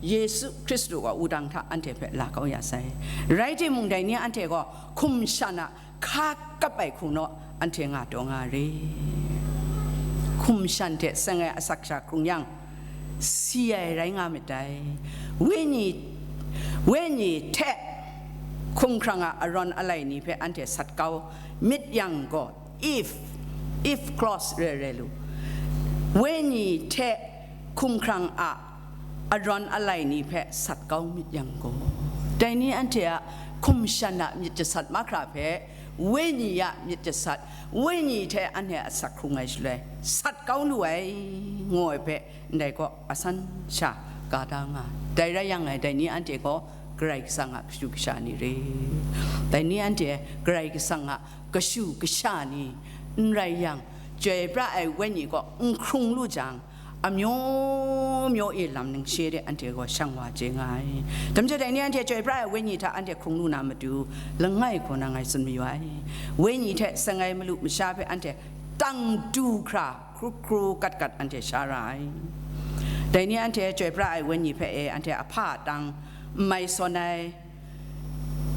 Yesu Hkristu a wudang hta anhte hpe la kau ya sai. Rai timung, dai ni anhte gaw hkum shan a hka kap ai hku naw anhte nga taw nga re. Hkum shan hte seng ai asak sha hkrung yang, si ai rai nga myit dai. Wenyi, wenyi hte hkumhkrang a arawn alai ni hpe anhte sat kau myit yang gaw, if, if clause re re lu, wenyi hte hkumhkrang a arawn alai ni hpe sat kau myit yang gaw, dai ni anhte a hkum shan a myit jasat mahkra hpe, wenyi a myit jasat, wenyi hte anhte a sat hkrung ai shaloi, sat kau lu ai, ngu ai hpe, ndai gaw a san sha ka da nga. Dai rai yang e, dai ni anhte gaw Karai Kasang a kashu kasha ni re. Dai ni anhte Karai Kasang a kashu kasha ni n rai yang, chyoi pra ai wenyi gaw n hkrung lu jang, amyu myu e lam ningshe de anhte gaw shang wa chye nga ai. Dai majaw, dai ni anhte chyoi pra ai wenyi hta anhte hkrung lu na matu, langai hku na ngai tsun mayu ai. Wenyi hte seng ai malu masha hpe anhte tang du hkra, hkru hkru kat kat anhte sha ra ai. Dai ni anhte chyoi pra ai wenyi hpe e anhte a hpa tang n mai sawn ai.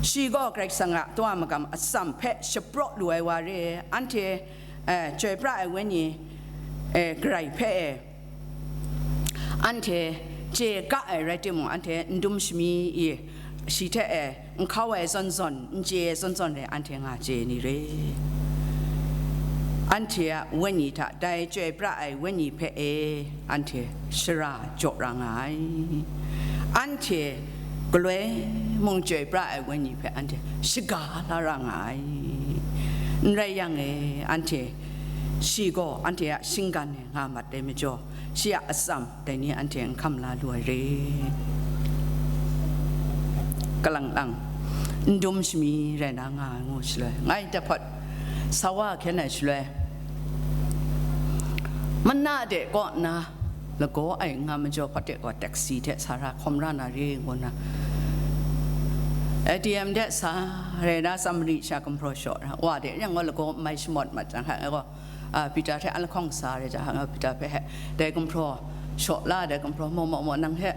Shi gaw Karai Kasang a tawng magam atsam hpe shapraw lu ai wa re, anhte, eh, chyoi pra ai wenyi, eh, garai hpe e, anhte chye ga ai rai timung, anhte n dum shami i, shi hte e n hkau ai zawn zawn, n chye ai zawn zawn re, anhte nga chye ni re. Anhte a wenyi hta dai chyoi pra ai wenyi hpe e, anhte shara jaw ra nga ai. Anhte galoi mung chyoi pra ai wenyi hpe anhte shaga la ra nga ai. N rai yang e, anhte shi gaw anhte a shinggan e nga mat ai majaw, shi a atsam dai ni anhte n hkam la lu ai re. Kalang lang, n dum shami rai na nga ai ngu shaloi, ngai dai hpawt sa wa hkyen ai shaloi, mana de kaw nna lagaw ai n nga majaw hpawt de gaw taxi hte sa ra hkawm ra na re ngu nna, A T M de sa rai na, Samari sha gumhpraw shaw ra, wa de yang gaw lagaw n mai shamawt mat jang, hka gaw, a, Pita hte a lahkawng sa re jang, a, Pita hpe he, dai gumhpraw shaw la, dai gumhpraw maw maw maw, nang he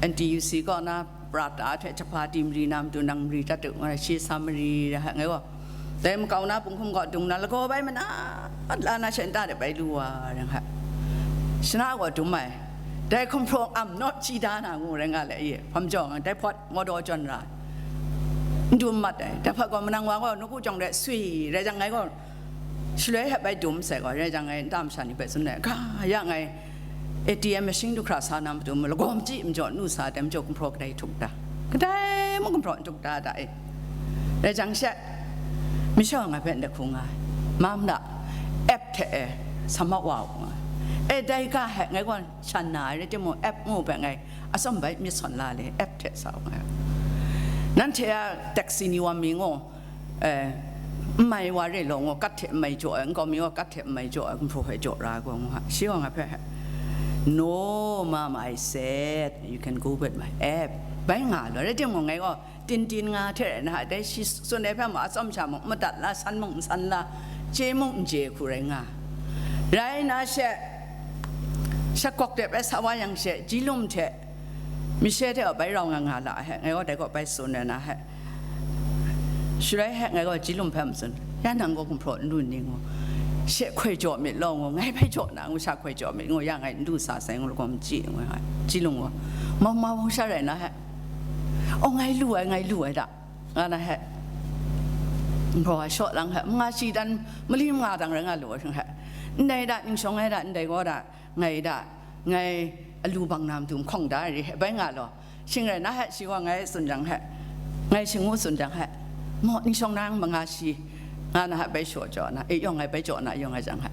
N T U C kaw na prata hte jahpa di mari na matu nang mari dat u, nga shi sa mari, hka ngai gaw, dai makau na punghkum kaw dung na lagaw bai manat la na she nta de bai lu wa, rai nga, shana gaw dum ai, dai gumhpraw am nawt chyi da na ngu rai nga le, ye hpam jaw nga, dai hpawt mawdaw jawn ra, n dum mat ai, dai hpawt gaw manang wa gaw nawku jawng de swi, rai jang ngai gaw, shaloi hpe bai dum sai gaw, rai jang ngai nta masha ni hpe tsun ai, ga ya ngai A T M machine du hkra sa na matu, lagaw machyi majaw nu sa ai, dai majaw gumhpraw kadai htuk ta? Kadai mung gumhpraw n htuk ta da e? Rai jang she, masha ngai hpe ndai hku nga ai, ma mada, app hte e sa ma wa u nga ai. E, dai ga he ngai gaw shan na ai rai timung, app ngu hpe ngai atsawm bai myit sawn la le, app hte sa u nga ai. Nanhte a taxi ni wa mi ngu, eh, n mai wa re law, ngu kat hte n mai jaw ai, nkau mi gaw kat hte n mai jaw ai, gumhpraw hpe jaw ra ai gaw, ngu ha, shi gaw nga hpe, "No, Mom, I said, you can go with my app." Bai nga law, rai timung, ngai gaw tin tin nga hte rai na, dai shi tsun ai hpe mung, atsawm sha mung, madat la, san mung, n san la, chye mung, n chye hku rai nga. Rai na she, shakawk de bai sa wa yang she, ji lum hte, Mishe hte gaw bai rau nga nga la he, ngai gaw dai gaw bai tsun ai na he. Shaloi he ngai gaw ji lum hpe matsun, ya nang gaw gumhpraw n lu ni ngu, she hkoi jaw myit law ngu, ngai bai jaw na ngu, sha hkoi jaw myit ngu, ya ngai n du sa sai ngu, lagaw machyi ngu, ji lum gaw mau mau sha rai na he. O, ngai lu ai, ngai lu ai da, nga na he. Gumhpraw ai shaw lang he, manga shi dan mali manga dang rai nga lu ai hte he. Ndai da, ningshawng ai da, ndai gaw da, ngai da, ngai alu bang na matu nhkawng da ai re he, bai nga law. Shing rai na he, shi gaw ngai tsun jang he, ngai shingu tsun jang he, maw, ningshawng nang manga shi, Nga na hpe bai shaw jaw na, e yawng ngai bai jaw na, yawng ngai jang hpe.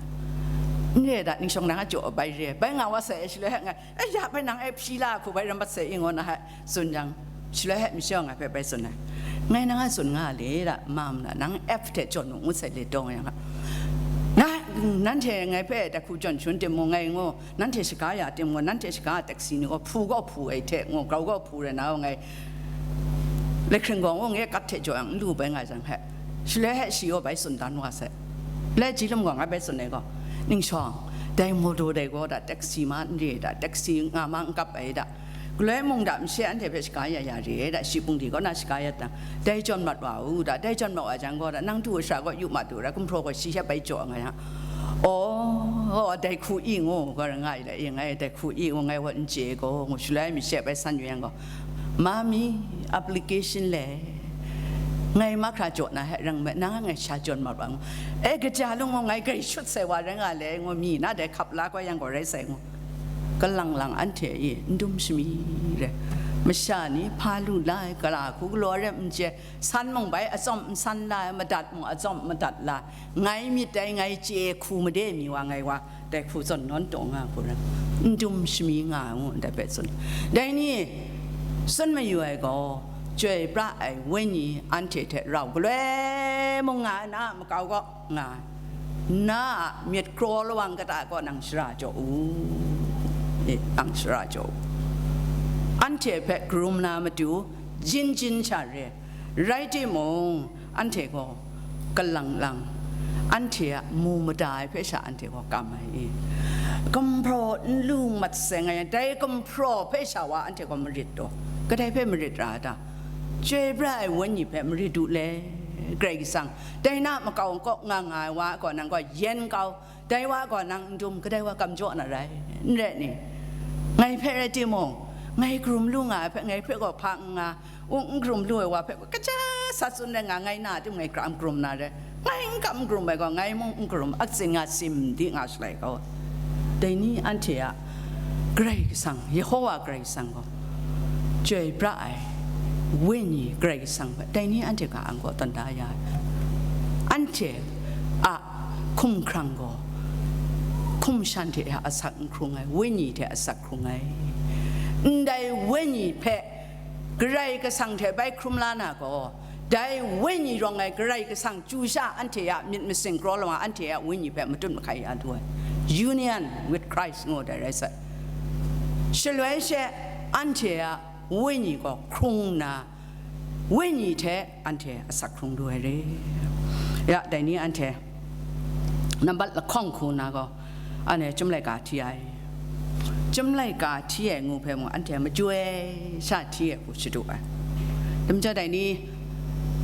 N re da, ningshawng nang a jaw bai re, bai nga wa sai, shaloi hpe ngai, e ya bai nang e hpyi la hku bai ram bat sai, i ngaw na hpe tsun jang, shaloi hpe masha ngai hpe bai tsun ai. Ngai nang a tsun nga le da, mam na, nang F hte jawn u ngu sai le dawng yang hpe. Na, nanhte ngai hpe dai hku jawn shun timung ngai ngaw, nanhte shaga ya timung, nanhte shaga a taxi ni gaw hpu gaw hpu ai hte ngaw, grau gaw hpu rai na, ngai Lahkring gaw ngu nge kat hte jaw yang n lu bai nga jang hpe, shaloi hpe shi gaw bai tsun dan wa sai. Lai ji lum gaw ngai bai tsun ai gaw, ningshawng, dai motor dai gaw da, taxi ma n re da, taxi nga ma n kap ai da, galoi mung da, mashe anhte hpe shaga ya ya re ai da, shi pungdi kaw na shaga ya dang, dai jawn mat wa u da, dai jawn mat wa jang gaw da, nang du ai sara gaw yu ma du ra, gumhpraw gaw shi hpe bai jaw nga yang, aw, dai hku i ngu, gaw ra nga i la, e ngai dai hku i ngu, ngai wa n chye gaw, ngu shaloi mashe bai san yu yang gaw, Mami, application le, ngai mahkra jaw na hpe rang me, nang ngai sha jawn mat wa ngu. E, kaja lung ngu, ngai grai shut sai wa rai nga le, ngu mi na dai hkap la kau yang gaw rai sai ngu. Kalang lang anhte e n dum shami re. Masha ni hpa lu la ai, gara hku galaw rem n chye, san mung bai atsawm n san la ai, madat mung atsawm madat la ai, ngai myit dai, ngai chye hku made mi wa ngai wa, dai hku zawn nawn taw nga hku rai, n dum shami nga ai ngu ndai hpe tsun. Dai ni tsun mayu ai gaw, chyoi pra ai wenyi anhte hte rau galoi mung nga ai, na a makau gaw nga ai, na a myit kraw lawang kata gaw nang shara jaw u, e, nang shara jaw u. Anhte hpe karum na matu jin jin sha re, rai timung, anhte gaw kalang lang, anhte a mu mada ai hpe sha anhte gaw kam ai i? Gumhpraw n lu mat seng ai, dai gumhpraw hpe sha wa anhte gaw marit taw, kadai hpe marit ra ta? Chyoi pra ai wenyi hpe marit u le, Karai Kasang, dai na makau kaw nga nga ai wa gaw nang gaw yen kau, dai wa gaw nang n dum, kadai wa kam jaw na rai, n rai ni? Ngai hpe rai timung, ngai karum lu nga ai hpe, ngai hpe gaw hpa n nga, n karum lu ai wa hpe gaw, kaja sa tsun rai nga, ngai na tim ngai hkra n karum na rai, ngai n kam n karum ai gaw, ngai mung n karum, aksin nga sim di nga shalai gaw, dai ni anhte a Karai Kasang, Yehowa Karai Kasang gaw, chyoi pra ai wenyi Karai Kasang hpe, dai ni anhte ga ang gaw tawn da ya ai. Anhte a hkumhkrang gaw, hkum shan hte asak n hkrung ai, wenyi hte asak hkrung ai. Ndai wenyi hpe Karai Kasang hte bai hkrum la na gaw, dai wenyi rawng ai Karai Kasang chyu sha anhte a myit masin kraw lawang, anhte a wenyi hpe matut mahkai ya du ai. Union with Christ ngu dai rai sai. Shaloi she anhte a wenyi gaw hkrung nna, wenyi hte anhte asak hkrung du ai re. Ya, dai ni anhte nambat lahkawng hku na gaw, anhte Chyum laika hti ai. Chyum laika hti ai ngu hpe mung, anhte majoi sha hti ai hku shadu ai. Dum ja dai ni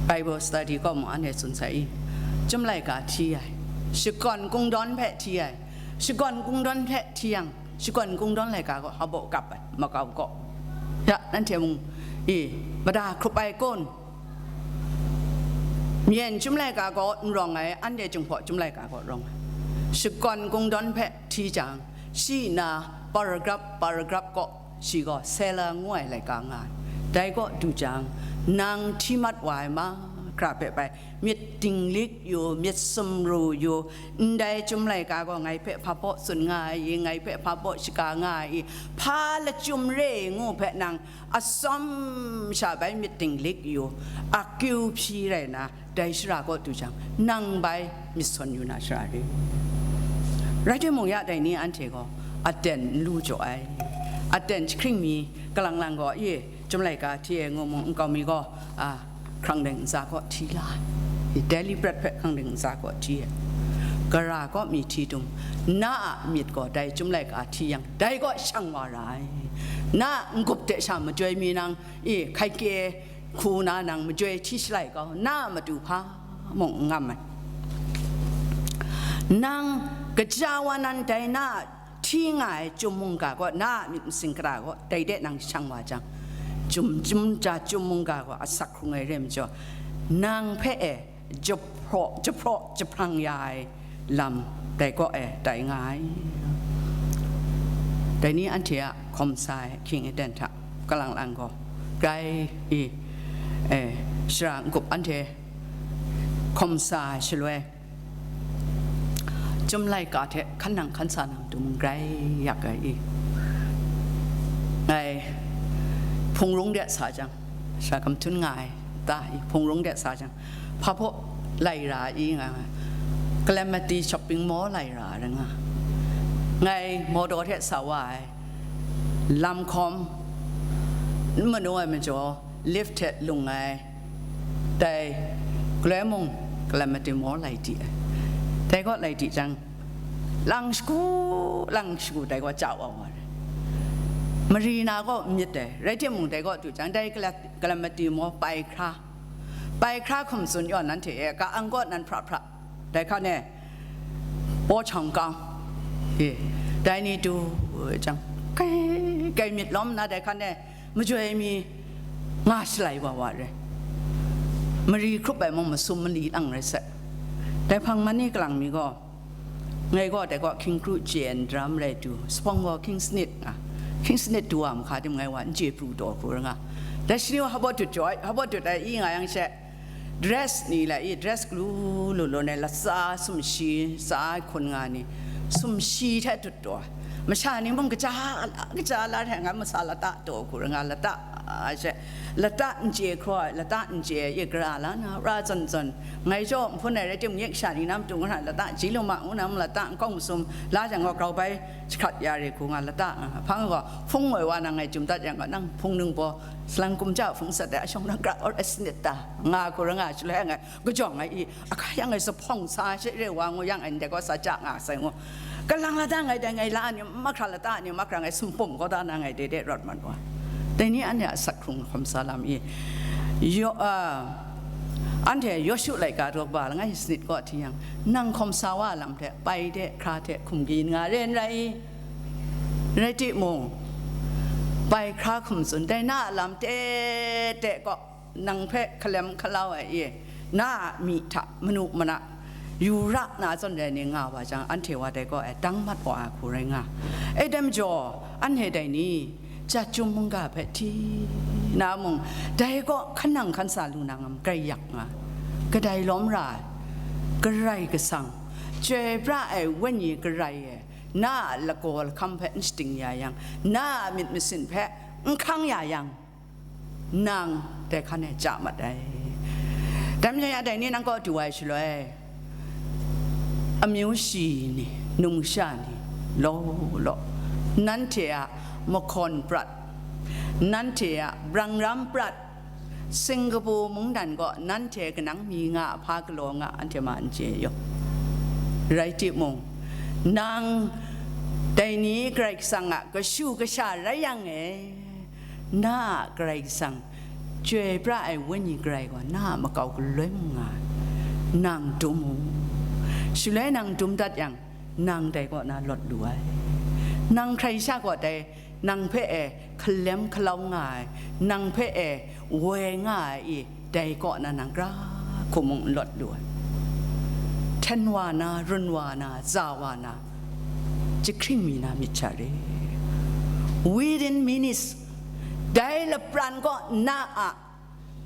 Bible study kaw mung anhte tsun sai i? Chyum laika hti ai, shakawn kungdawn hpe hti ai, shakawn kungdawn hpe hti yang, shakawn kungdawn laika gaw hpabaw kap ai, makau gaw. Ya, nanhte mung, i, mada hkrup ai kun, myen Chyum laika gaw n rawng ai, anhte Jinghpaw Chyum laika gaw rawng ai. Shakawn kungdawn hpe hti jang, shi na paragraph, paragraph gaw, shi gaw seller ngu ai laika nga ai. Dai gaw du jang, nang hti mat wa ai mahkra hpe bai myit dinglik yu, myit sumru yu, ndai Chyum laika gaw ngai hpe hpabaw tsun nga ai i, ngai hpe hpabaw shaga nga ai i, hpa lachyum re ai ngu hpe nang atsawm sha bai myit dinglik yu, akyu hpyi rai na, dai shara kaw du jang, nang bai myit sawn yu na shara re. Rai timung, ya dai ni anhte gaw aten n lu jaw ai. Aten jahkring mi, kalang lang gaw, i, Chyum laika hti ai ngu mung, nkau mi gaw, a, hkrang ding ntsa kaw hti la ai. I, daily bread hpe hkrang ding ntsa kaw hti ai. Gara kaw mi hti dum, na a myit gaw dai Chyum laika hti yang, dai kaw shang wa ra ai. Na a n-gup de sha majoi mi nang, i, hkai kye hku na nang majoi hti shalai kau, na a matu hpa mung n ngam ai. Nang kaja wa nan dai na a hti nga ai Chyum mungga gaw, na a myit masin kara gaw, dai de nang shang wa jang, Chyum, Chyum ja Chyum mungga gaw asak hkrung ai re ai majaw, nang hpe e jahpraw, jahpraw jahprang ya ai lam dai kaw e tai nga ai. Dai ni anhte a hkawm sa ai ahkying aten hta, kalang lang gaw, grai i, e, shara n-gup anhte Hkawm sa ai shaloi, Chyum laika hte hkan nang hkan sa nang tu mung grai yak ai i. Ngai Hpung Rung de sa jang, sha Kamhtun nga ai ta i Hpung Rung de sa jang, hpa hpaw lai ra i nga, Kalamati shopping mall lai ra ai nga. Ngai mawdaw hte sa wa ai, lam hkawm n manu ai majaw, lift hte lung ai, dai galoi mung Kalamati mall lai di ai. Dai gaw lai di jang, lang shagu, lang shagu dai gaw chya wa wa ai. Mari na gaw n myit ai, rai timung dai gaw du jang, dai Kala-, Kalamati mall pai hkra, pai hkra hkum tsun yawn nanhte e, ka ang gaw nan hpra hpra, dai hkan e, paw chang kang, e, dai ni du jang, kai, kai myit lawm nna dai hkan e, majoi mi nga shalai wa wa re. Mari hkrup ai mung masum mali lang rai sat. Dai hpang man ni kalang mi gaw, ngai gaw dai gaw hkying kru chyen dram rai du, sapawng gaw hkying sanit nga, hkying sanit du wa mahka tim ngai wa n chye pru taw hku ra nga. Dai shani wa hpa baw dut jaw ai, hpa baw dut ai i nga yang she, dress ni la i, dress galu lu lu ne, latsa sumshi, tsa ai hkun nga ni, sumshi hte dut taw ai. Masha ni mung kaja la, kaja la hte nga masa lata taw hku ra nga, lata, a, she, lata n chye hkraw ai, lata n chye ai, i gara la na, ra zawn zawn, ngai jaw nhpun ai rai tim, ngyek sha ni na matu nga hta lata, ji lu ma ngu na mung lata, nkau masum, la jang gaw grau bai jahkrat ya re hku nga, lata, a, hpang gaw, hpung ngoi wa na ngai jum dat yang gaw, nang hpung nung baw, salang kumja hpung sat ai, ashawng na gra awr ai sanit ta, nga hku ra nga, shaloi ngai, kajawng ai i, ahkai yang ngai sa hpawng sa she re wa ngu yang, ndai gaw sa ja nga sai ngu. Kalang lata ngai dai ngai la ni mahkra lata ni mahkra ngai sumpum kau da na ngai de de rawt mat wa. Dai ni anhte a asak hkrung hkawm sa lam i. Yo-, a, anhte Yawshu laika daw ba langai sanit kaw hti yang, nang hkawm sa wa lam hte pai de hkra hte hkum kayin nga re n rai i? Rai timung, pai hkra hkum tsun dai na a lam te te kaw, nang hpe hkalem hkalau ai e, na a myi hta manu mana, yu ra na zawn rai ni nga wa jang, anhte wa dai gaw e dang mat wa ai hku rai nga. E dai majaw, anhte dai ni, Jat Chyum mungga hpe hti na mung, dai gaw hkan nang hkan sa lu na ngam grai yak nga, kadai lawm ra ai, Karai Kasang, Chyoi pra ai Wenyi Karai e, na a lagaw lahkam hpe n shating ya yang, na a myit masin hpe n hkang ya yang, nang dai hkan e chya mat ai. Dai majaw ya dai ni nang kaw du ai shaloi, amyu shi ni, numsha ni, law law, nanhte a mahkawn prat, nanhte a brangram prat, Singkapu mungdan gaw nanhte kanang mi nga a hpa galaw nga, anhte ma n chye yaw. Rai timung, nang dai ni Karai Kasang a kashu kasha rai yang e, na a Karai Kasang, Chyoi pra ai Wenyi Karai gaw na a makau galoi mung nga ai, nang dum u. Shaloi nang dum dat yang, nang dai kaw na lawt lu ai. Nang hkrai sha gaw dai nang hpe e hkalem hkalau nga ai, nang hpe e woi nga ai i, dai kaw na nang gra hku mung n lawt lu ai. Hten wa na, run wa na, za wa na, jahkring mi na myit sha re. Within minutes, dai lapran kaw na a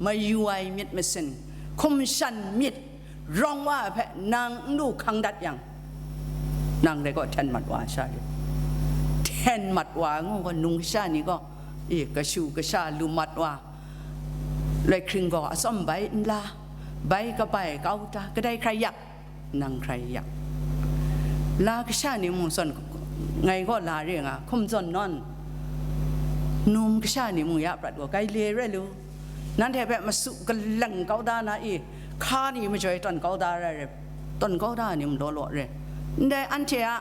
mayu ai myit masin, hkum shan myit, rawng wa ai hpe nang n lu hkang dat yang, nang dai kaw hten mat wa ai sha re. Hten mat wa ai ngu gaw, nung kasha ni gaw, e, kashu kasha lu mat wa, lai hkring gaw atsawm bai n la, bai kabai kau ta, kadai hkrai yak, nang hkrai yak. La kasha ni mung zawn, ngai gaw la re nga, hkum zawn nawn, num kasha ni mung ya prat gaw, grai le rai lu. Nanhte hpe masu kaleng kau da na i, hka ni majoi tawn kau da rai re, tawn kau da ni mung law law re. Ndai anhte a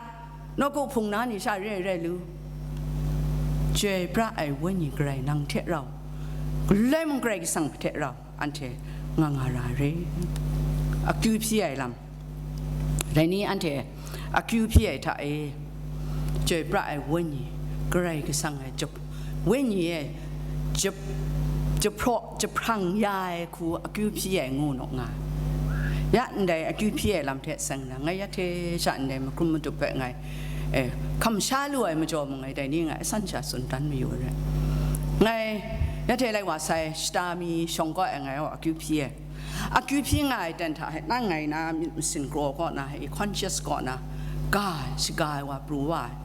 nawku hpung na ni sha re rai lu. Chyoi pra ai Wenyi Karai nang hte rau, galoi mung Karai Kasang hte rau, anhte nga nga ra ai re. Akyu hpyi ai lam. Dai ni anhte akyu hpyi ai hta e, chyoi pra ai Wenyi, Karai Kasang e jap, Wenyi e jap, jahpraw jahprang ya ai hku akyu hpyi ai ngu naw nga ai. Ya ndai akyu hpyi ai lam hte seng na, ngai ya hte sha ndai makrum matup hpe ngai, e, hkam sha lu ai majaw mung ngai dai ni ngai asan sha tsun dan mayu ai re. Ngai ya hte lai wa sai shata mi shawng kaw ai ngai gaw akyu hpyi ai. Akyu hpyi nga ai ten hta e, nang ngai na myit masin kraw kaw na e, conscious kaw na, ga ai, shaga ai wa pru wa ai.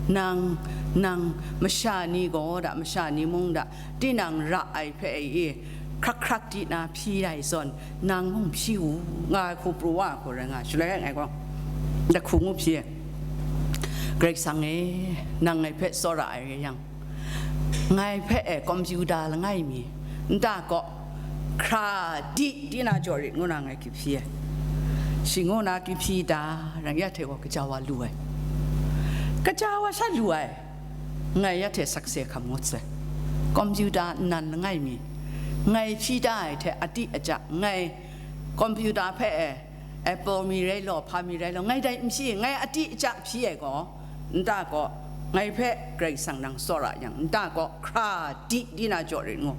Nang, nang masha ni gaw da, masha ni mung da, tinang ra ai hpe e, hkrak hkrak di na hpyi ai zawn, nang mung hpyi u, nga ai hku pru wa ai hku rai nga ai. Shaloi ngai gaw, da hku ngu hpyi ai, Karai Kasang e, nang ngai hpe tsawra ai rai yang, ngai hpe e kompyuta langai mi, nta kaw hkra di di na jaw rit ngu na ngai kyu hpyi ai. Shi ngu na kyu hpyi da, rai ya hte gaw kaja wa lu ai. Kaja wa sha lu ai. Ngai ya hte sakse hkam ngut sai. Kompyuta nnan langai mi, ngai hpyi da ai hte adi aja, ngai kompyuta hpe e, Apple mi rai law, hpa mi rai law, ngai dai n hpyi, ngai adi aja hpyi ai gaw, nta kaw, ngai hpe Karai Kasang nang tsawra yang, nta kaw hkra di di na jaw rit ngu,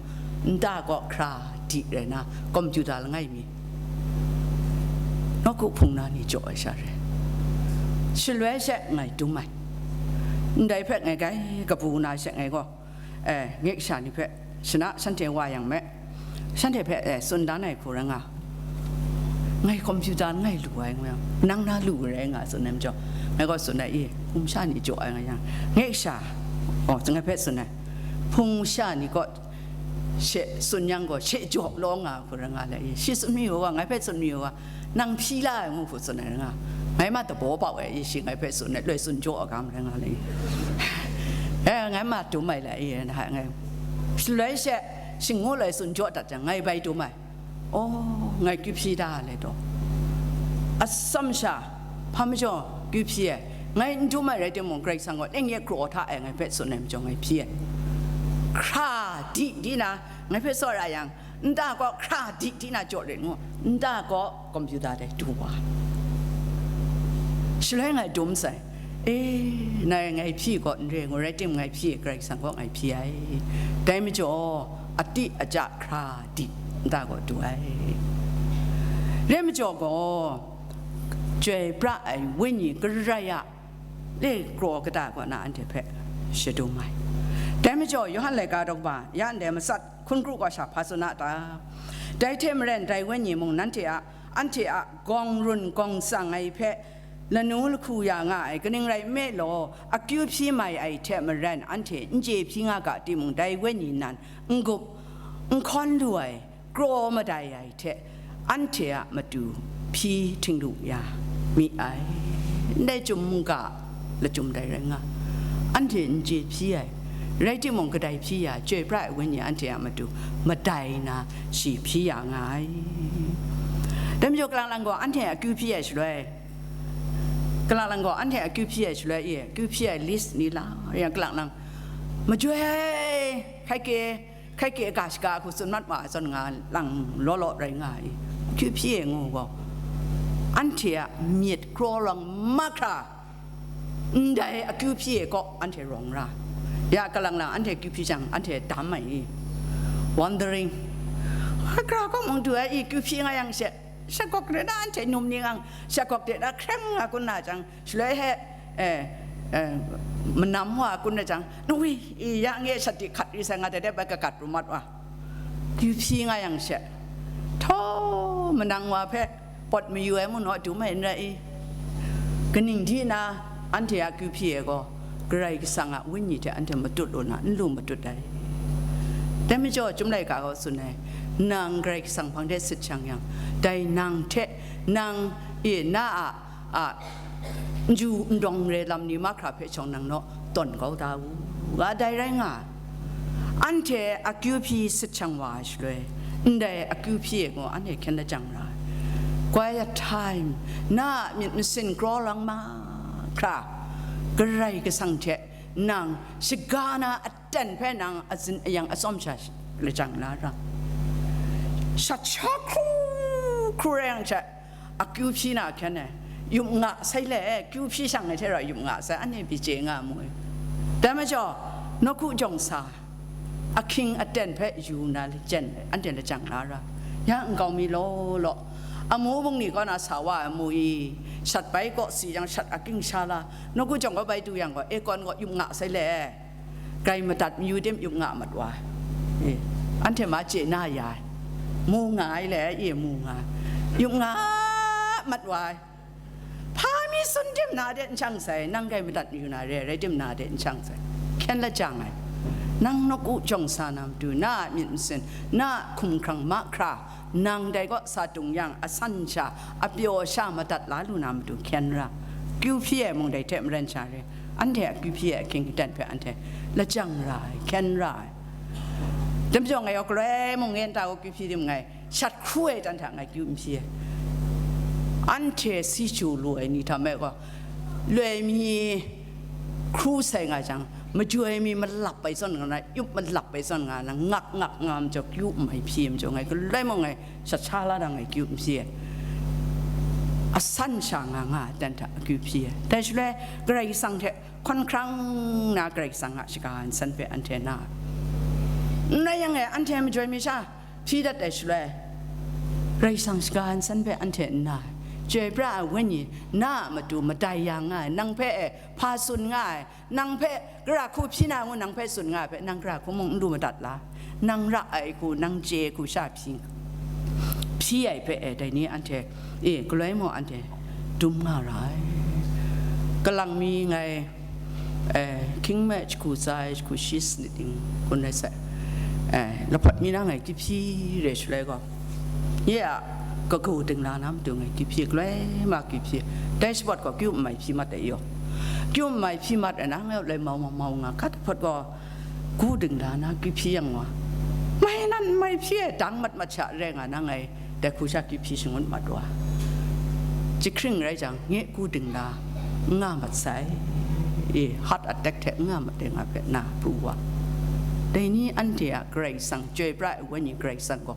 nta kaw hkra di rai na, kompyuta langai mi, nawku hpung na ni jaw ai sha re. Shaloi she ngai dum ai, ndai hpe ngai gai kabu na she ngai gaw, eh, ngek sha ni hpe shana shanhte wa yang me, shanhte hpe, eh, tsun dan ai hku rai nga, ngai kompyuta ngai lu ai ngu yang, nang na lu rai nga tsun ai majaw, ngai gaw tsun ai, i, hpung sha ni jaw ai nga yang, ngek sha, oh, ngai hpe tsun ai, hpung sha ni gaw she tsun yang gaw, she jaw law nga hku rai nga le, i, shi tsun mi u ga, ngai hpe tsun mi u ga, nang hpyi la ai ngu hku tsun ai rai nga, ngai ma dabaw bau ai, i, shi ngai hpe tsun ai, loi tsun jaw ai ga marai nga le, eh, ngai ma dum ai le, i, ngai, shaloi she, shi ngu loi tsun jaw dat jang, ngai bai dum ai, oh, ngai kyu hpyi da ai le taw, atsam sha, hpa majaw kyu hpyi ai, ngai n dum ai rai timung, Karai Kasang gaw leng ye kraw hta e ngai hpe tsun ai majaw, ngai hpyi ai, hkra di di na, ngai hpe tsawra yang, nta kaw hkra di di na jaw rit ngu, nta kaw kompyuta dai du wa. Shaloi ngai dum sai, e, nai ngai hpyi kaw n re ngu rai tim, ngai hpyi, Karai Kasang kaw ngai hpyi ai. Dai majaw, adi aja hkra di, nta kaw du ai. Rai majaw gaw, chyoi pra ai wenyi karai a, le kraw kata kaw na anhte hpe shadum ai. Dai majaw, Yawhan laika daw kaba ya ndai matsat hkun kru gaw sha hpa tsun a ta? Dai hte maren, dai wenyi mung nanhte a, anhte a gawng run gawng tsang ai hpe lanu lahku ya nga ai, kaning rai nme law, akyu hpyi mai ai hte maren, anhte n chye hpyi nga ga timung, dai wenyi nan n gup, n hkawn lu ai, kraw madai ai hte anhte a matu hpyi htinglu ya mi ai. Ndai chyum mungga lachyum dai rai nga, anhte n chye hpyi ai, rai timung, kadai hpyi ya, chyoi pra ai wenyi anhte a matu madai na shi hpyi ya nga ai. Dai majaw, kalang lang gaw anhte akyu hpyi ai shaloi, kalang lang gaw anhte akyu hpyi ai shaloi, e, akyu hpyi ai list ni la, ya kalang lang, majoi ai, hkai ke, hkai ke ga shaga hku tsun mat wa ai zawn nga lang law law rai nga ai, akyu hpyi ai ngu gaw, anhte a myit kraw lawng mahkra, ndai akyu hpyi ai kaw anhte rawng ra. Ya kalang lang anhte akyu hpyi jang, anhte dam ai i, wondering, hkra kaw mung du ai i, akyu hpyi nga yang she, shakawk de na anhte num ni ngang, shakawk de na hkreng nga kun na jang, shaloi he, eh, eh, manam wa kun na jang, nawi, i, ya nge shat di hkat ri sai, nga dai dai bai kagat pru mat wa. Akyu hpyi nga yang she, htaw manang wa hpe pawt mayu ai mu naw dum ai n rai i? Kaning di na anhte a akyu hpyi ai gaw, Karai Kasang a Wenyi hte anhte matut lu na, n lu matut ai. Dai majaw, Chyum Laika gaw tsun ai, nang Karai Kasang hpang de sit shang yang, dai nang hte, nang e na a, a, n ju n dawng re lam ni mahkra hpe shawng nang naw tawn kau da u, nga dai rai nga ai. Anhte akyu hpyi sit shang wa ai shaloi, ndai akyu hpyi e gaw anhte hkyen lajang ra ai. Quiet time, na a myit masin kraw lang mahkra, Karai Kasang hte nang shaga na aten hpe nang azin ayang atsawm sha lajang la ra. Shat sha hkru hkru rai yang hte, akyu hpyi na hkyen e, yup nga sai le, kyu hpyi shang ai hte rau yup nga sai, anhte pyi chye nga mu. Dai majaw, nawku jawng sa, ahkying aten hpe yu na lajang, anhte lajang la ra. Ya nkau mi law law, amu bungli kaw na sa wa ai amu i, shat bai kaw si yang shat ahkying sha la, nawku jawng kaw bai du yang gaw, aircon kaw yup nga sai le, grai madat mayu tim yup nga mat wa ai. E, anhte ma chye na ya ai. Mu nga ai le, e mu nga ai. Yup nga mat wa ai. Hpa mi tsun tim na de n shang sai, nang kai madat mayu na re, rai tim na de n shang sai. Hkyen lajang ai. Nang nawku jawng sa na matu, na a myit masin, na a hkumhkrang mahkra, nang dai kaw sa dung yang, asan sha, apyaw sha madat la lu na matu hkyen ra. Kyu hpyi ai mung dai hte maren sha re. Anhte a kyu hpyi ai ahkying aten hpe anhte lajang ra ai, hkyen ra ai. Dai majaw ngai gaw galoi mung ngen ta gaw kyu hpyi tim ngai, shat hkru ai dan hta ngai kyu n hpyi ai. Anhte si chyu lu ai ni hta me gaw, loi mi hkru sai nga jang, majoi mi malap ai zawn nga na, yup malap ai zawn nga na, ngak ngak nga majaw kyu n mai hpyi ai majaw ngai galoi mung ngai shat sha la na ngai kyu n hpyi ai. Asan sha nga nga ai dan hta akyu hpyi ai. Dai shaloi Karai Kasang hte hkawn hkrang na Karai Kasang a shaga nsan hpe anhte na ai. N rai yang e, anhte majoi mi sha hpyi dat ai shaloi, Karai Kasang shaga nsan hpe anhte n na ai. Chyoi pra ai Wenyi na a matu madai ya nga ai, nang hpe e hpa tsun nga ai, nang hpe gara hku hpyi na ngu nang hpe tsun nga ai hpe, nang gara hku mung n lu madat la, nang ra ai hku, nang chye ai hku sha hpyi, hpyi ai hpe e, dai ni anhte, e, galoi mung anhte dum nga ra ai. Kalang mi ngai, eh, hkying me jahku tsa ai jahku shi sanit ning kun rai sai, eh, lahpawt mi na ngai kyu hpyi re shaloi gaw, nye a kagu dingla na matu ngai kyu hpyi, galoi ma kyu hpyi, dai shapawt gaw kyu n mai hpyi mat ai yaw, kyu n mai hpyi mat ai na, ngai loi mau mau mau nga, kat ahpawt gaw, gu dingla na kyu hpyi yang wa, mai nan mai hpyi ai dang mat mat sha rai nga na ngai, dai hku sha kyu hpyi shangun mat wa, jahkring rai jang, nye gu dingla n nga mat sai, e, heart attack hte n nga mat ai nga hpe na pru wa. Dai ni anhte a Karai Kasang, Chyoi pra ai Wenyi Karai Kasang gaw,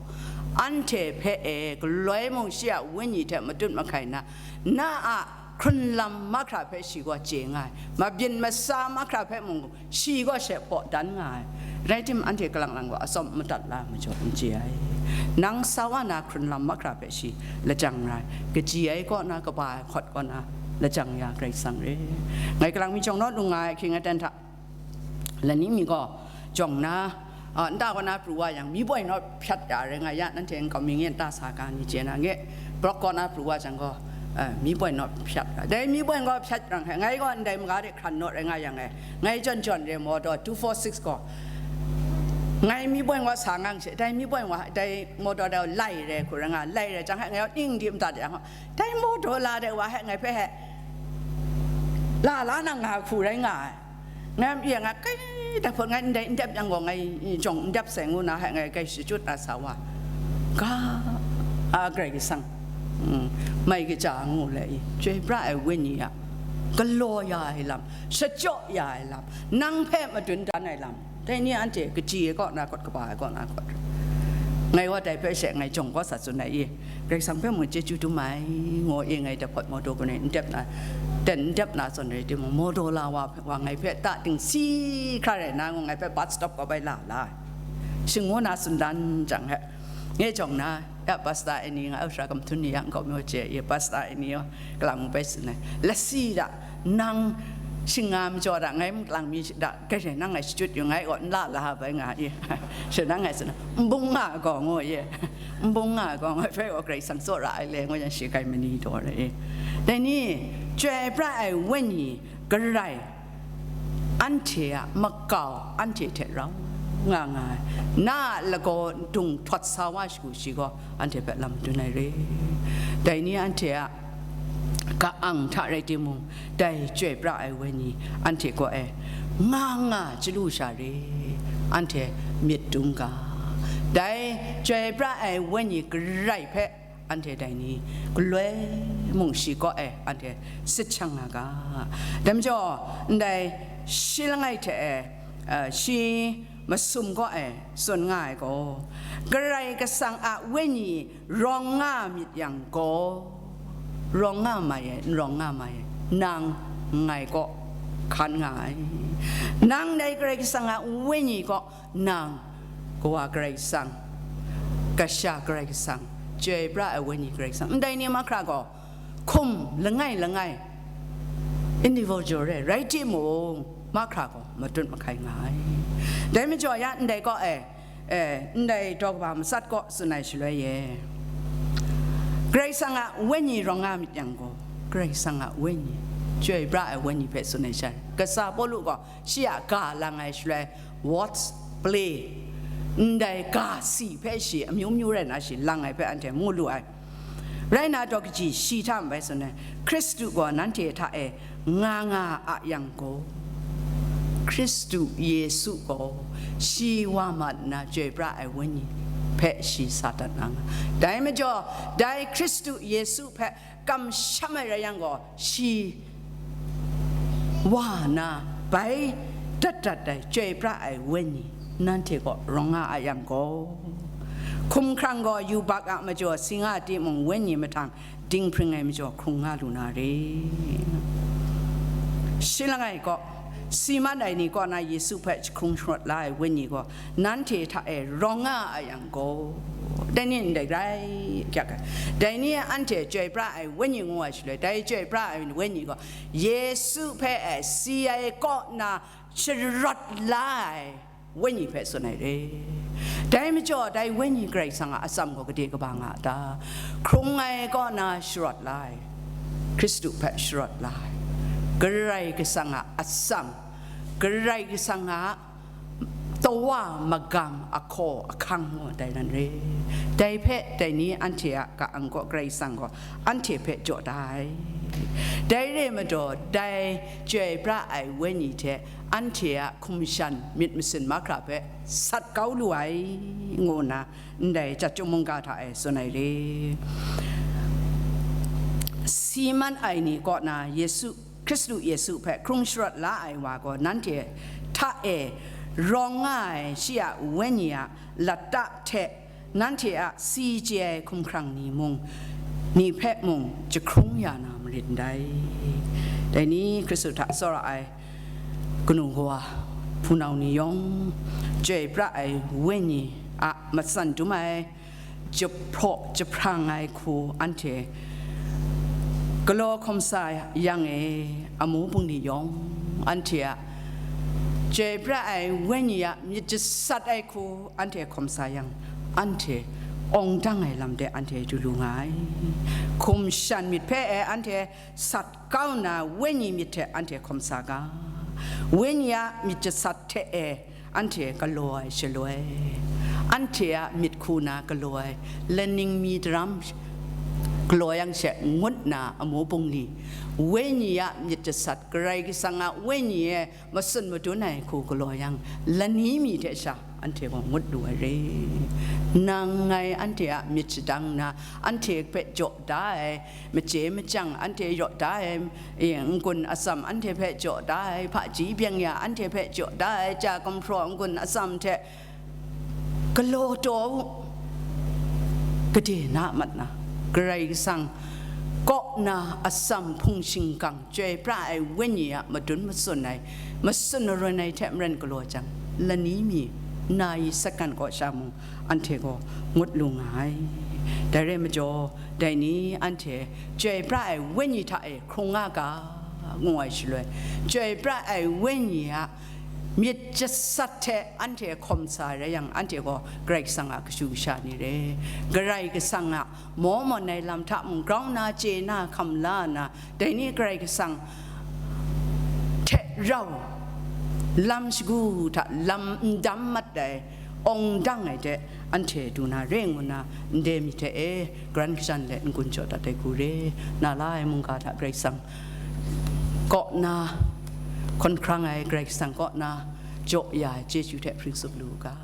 anhte hpe e, galoi mung shi a wenyi hte matut mahkai na, na a hkrunlam mahkra hpe shi gaw chye nga ai, mabyin masa mahkra hpe mung shi gaw she paw dan nga ai. Rai tim, anhte kalang lang gaw atsawm madat la ai majaw n chye ai. Nang sa wa na hkrunlam mahkra hpe shi lajang ra ai, kaji ai kaw na, kaba ai hkawt kaw na lajang ya Karai Kasang re. Ngai kalang mi jawng naw lung nga ai ahkying aten hta, lani mi gaw jawng na, a, nta kaw na pru wa yang, mi boi naw hpyat ya rai nga ya, nanhte nkau mi ngen ta sa ga ni chye na nge, Brok kaw na pru wa jang gaw, a, mi boi naw hpyat ra. Dai mi boi gaw hpyat rang hte, ngai gaw ndai maga de hkran naw rai nga yang e, ngai jawn jawn re motor two four six gaw, ngai mi boi gaw sa ngang she, dai mi boi wa, dai motor de lai re hku rai nga, lai re jang hte, ngai gaw ning di madat yang, dai motor la de wa hte ngai hpe he la la nang nga hku rai nga ai. Ngai a myi e nga kai, dai hpawt ngai ndai n dep yang gaw, ngai jawng n dep sai ngu na hte ngai kai shachyut na sa wa, ga, a, Karai Kasang, mm, mai kaja ngu le i, Chyoi pra ai Wenyi a galaw ya ai lam, shachyaw ya ai lam, nang hpe madun dan ai lam, dai ni anhte kaji ai kaw na hkawt, kaba ai kaw na hkawt, ngai wa dai hpe she ngai jawng kaw sa tsun ai i, Karai Kasang hpe mung chyeju dum ai, ngu i, ngai dai hpawt motor kaning n dep na, ten n dep na zawn rai timung, motor la wa hpe wa ngai hpe ta dingsi hkra rai na, ngu ngai hpe bus stop kaw bai la la ai. Shangun na tsun dan jang hte, ngai jawng na, ya, Pastor Annie nga, Sara Kamhtun ni ya, nkau mi chye, ya, Pastor Annie yaw, kalang bai tsun ai. Lasi da, nang shinga majaw da, ngai mung kalang mi da, kai rai nang ngai shachyut yu, ngai gaw n la la bai nga i. Shi nang ngai tsun, n bung nga gaw ngu i. N bung nga gaw, ngai hpe gaw Karai Kasang tsawra ai le, ngu yang shi kai mani daw re i. Dai ni, Chyoi pra ai Wenyi Karai, anhte a makau, anhte hte rau nga nga ai, na a lagaw dung htawt sa wa shagu shi gaw, anhte hpe lam dun ai re. Dai ni anhte a ka-ang hta rai timung, dai Chyoi pra ai Wenyi anhte kaw e nga nga chyalu sha re, anhte myit dum ga. Dai Chyoi pra ai Wenyi Karai hpe anhte dai ni galoi mung shi kaw e anhte sit shang nga ga. Dai majaw, ndai shi langai hte e, eh, shi masum kaw e tsun nga ai gaw, Karai Kasang a Wenyi rawng nga myit yang gaw, rawng nga mai ai, n rawng nga mai ai, nang ngai kaw hkan nga ai. Nang dai Karai Kasang a Wenyi kaw, nang Kawa Karai Kasang, Kasha Karai Kasang, Chyoi pra ai Wenyi Karai Kasang, ndai ni mahkra gaw, hkum langai langai, individual re, rai timung, mahkra gaw matut mahkai nga ai. Dai majaw ya ndai kaw e, e, ndai daw kaba matsat kaw tsun ai shaloi e, Karai Kasang a wenyi rawng nga myit yang gaw, Karai Kasang a wenyi, chyoi pra ai wenyi hpe tsun ai sha, kasa Pawlu gaw shi a ga lang ai shaloi, what's play, ndai ga si hpe shi amyu myu rai na shi lang ai hpe anhte mu lu ai. Rai nna, daw kaji shi hta mbai tsun ai, Hkristu gaw nanhte hta e nga nga a yang gaw, Hkristu Yesu gaw shi wa mat nna chyoi pra ai wenyi hpe shi sa dat na nga. Dai majaw, dai Hkristu Yesu hpe kamsham ai rai yang gaw, shi wa na bai dat dat ai chyoi pra ai wenyi nanhte kaw rawng nga a yang gaw, hkumhkrang gaw yubak a majaw si nga timung, wenyi mahtang dinghpring ai majaw hkrung nga lu na re. Shi langai kaw, si mat ai ni kaw na Yesu hpe jahkrung sharawt la ai wenyi gaw nanhte hta e rawng nga a yang gaw, dai ni ndai rai kyak ai. Dai ni anhte chyoi pra ai wenyi ngu ai shaloi, dai chyoi pra ai wenyi gaw Yesu hpe e si ai kaw na sharawt la ai wenyi hpe tsun ai re. Dai majaw, dai wenyi Karai Kasang a atsam gaw gade kaba nga a ta? Hkrung ai kaw na sharawt la ai, Hkristu hpe sharawt la ai, Karai Kasang a atsam, Karai Kasang a tawa magam ahkaw ahkang ngu dai nan re. Dai hpe dai ni anhte a ka-ang kaw Karai Kasang gaw anhte hpe jaw da ai. Dai re majaw, dai chyoi pra ai wenyi hte anhte a hkum shan myit masin mahkra hpe sat kau lu ai, ngu nna ndai Chyat Chyum mungga hta e tsun ai re. Si mat ai ni kaw na Yesu, Hkristu Yesu hpe hkrung sharawt la ai wa gaw, nanhte hta e rawng nga ai shi a wenyi a lata hte, nanhte a si chye ai hkumhkrang ni mung, ni hpe mung jahkrung ya na marit ndai. Dai ni Hkristu hta tsawra ai kanu kawa, hpunau ni yawng, chyoi pra ai wenyi a matsan dum ai, jahpraw jahprang ai hku anhte galaw hkawm sa yang e, amu bungli yawng anhte a chyoi pra ai wenyi a myit jasat ai hku anhte hkawm sa yang, anhte awng dang ai lam de anhte du lu nga ai. Hkum shan myit hpe e anhte sat kau nna, wenyi myit hte anhte hkawm sa ga. Wenyi a myit jasat hte e anhte galaw ai shaloi, anhte a myit hku na galaw ai, laning mi daram galaw yang she ngut na amu bungli, wenyi a myit jasat, Karai Kasang a wenyi e matsun madun ai hku galaw yang, lani mi hte sha anhte gaw ngut lu ai re. Nang ngai anhte a myit shadang na, anhte hpe jaw da ai, machye machyang anhte jaw da ai, e, n-gun atsam anhte hpe jaw da ai, hpaji byeng ya anhte hpe jaw da ai, ja gumhpraw n-gun atsam hte galaw taw u, gade na mat na, Karai Kasang kaw na atsam hpung shingkang chyoi pra ai wenyi a madun matsun ai, matsun arun ai hte maren galaw jang, lani mi, na i sakan kaw sha mung, anhte gaw ngut lu nga ai. Dai rai majaw, dai ni anhte chyoi pra ai wenyi hta e hkrung nga ga, ngu ai shaloi, chyoi pra ai wenyi a myit jasat hte anhte hkawm sa rai yang, anhte gaw Karai Kasang a kashu kasha ni re, Karai Kasang a maw mawn ai lam hta mung grau nna chye na hkam la nna, dai ni Karai Kasang hte rau lam shagu hta lam n dam mat ai awng dang ai hte anhte du na re ngu nna, ndai mi hte e, karan kajan let n-gun jaw dat ai hku re, na la ai mungga hta Karai Kasang kaw na, hkawn hkrang ai Karai Kasang kaw na, jaw ya ai chyeju hte hpring tsup lu u ga.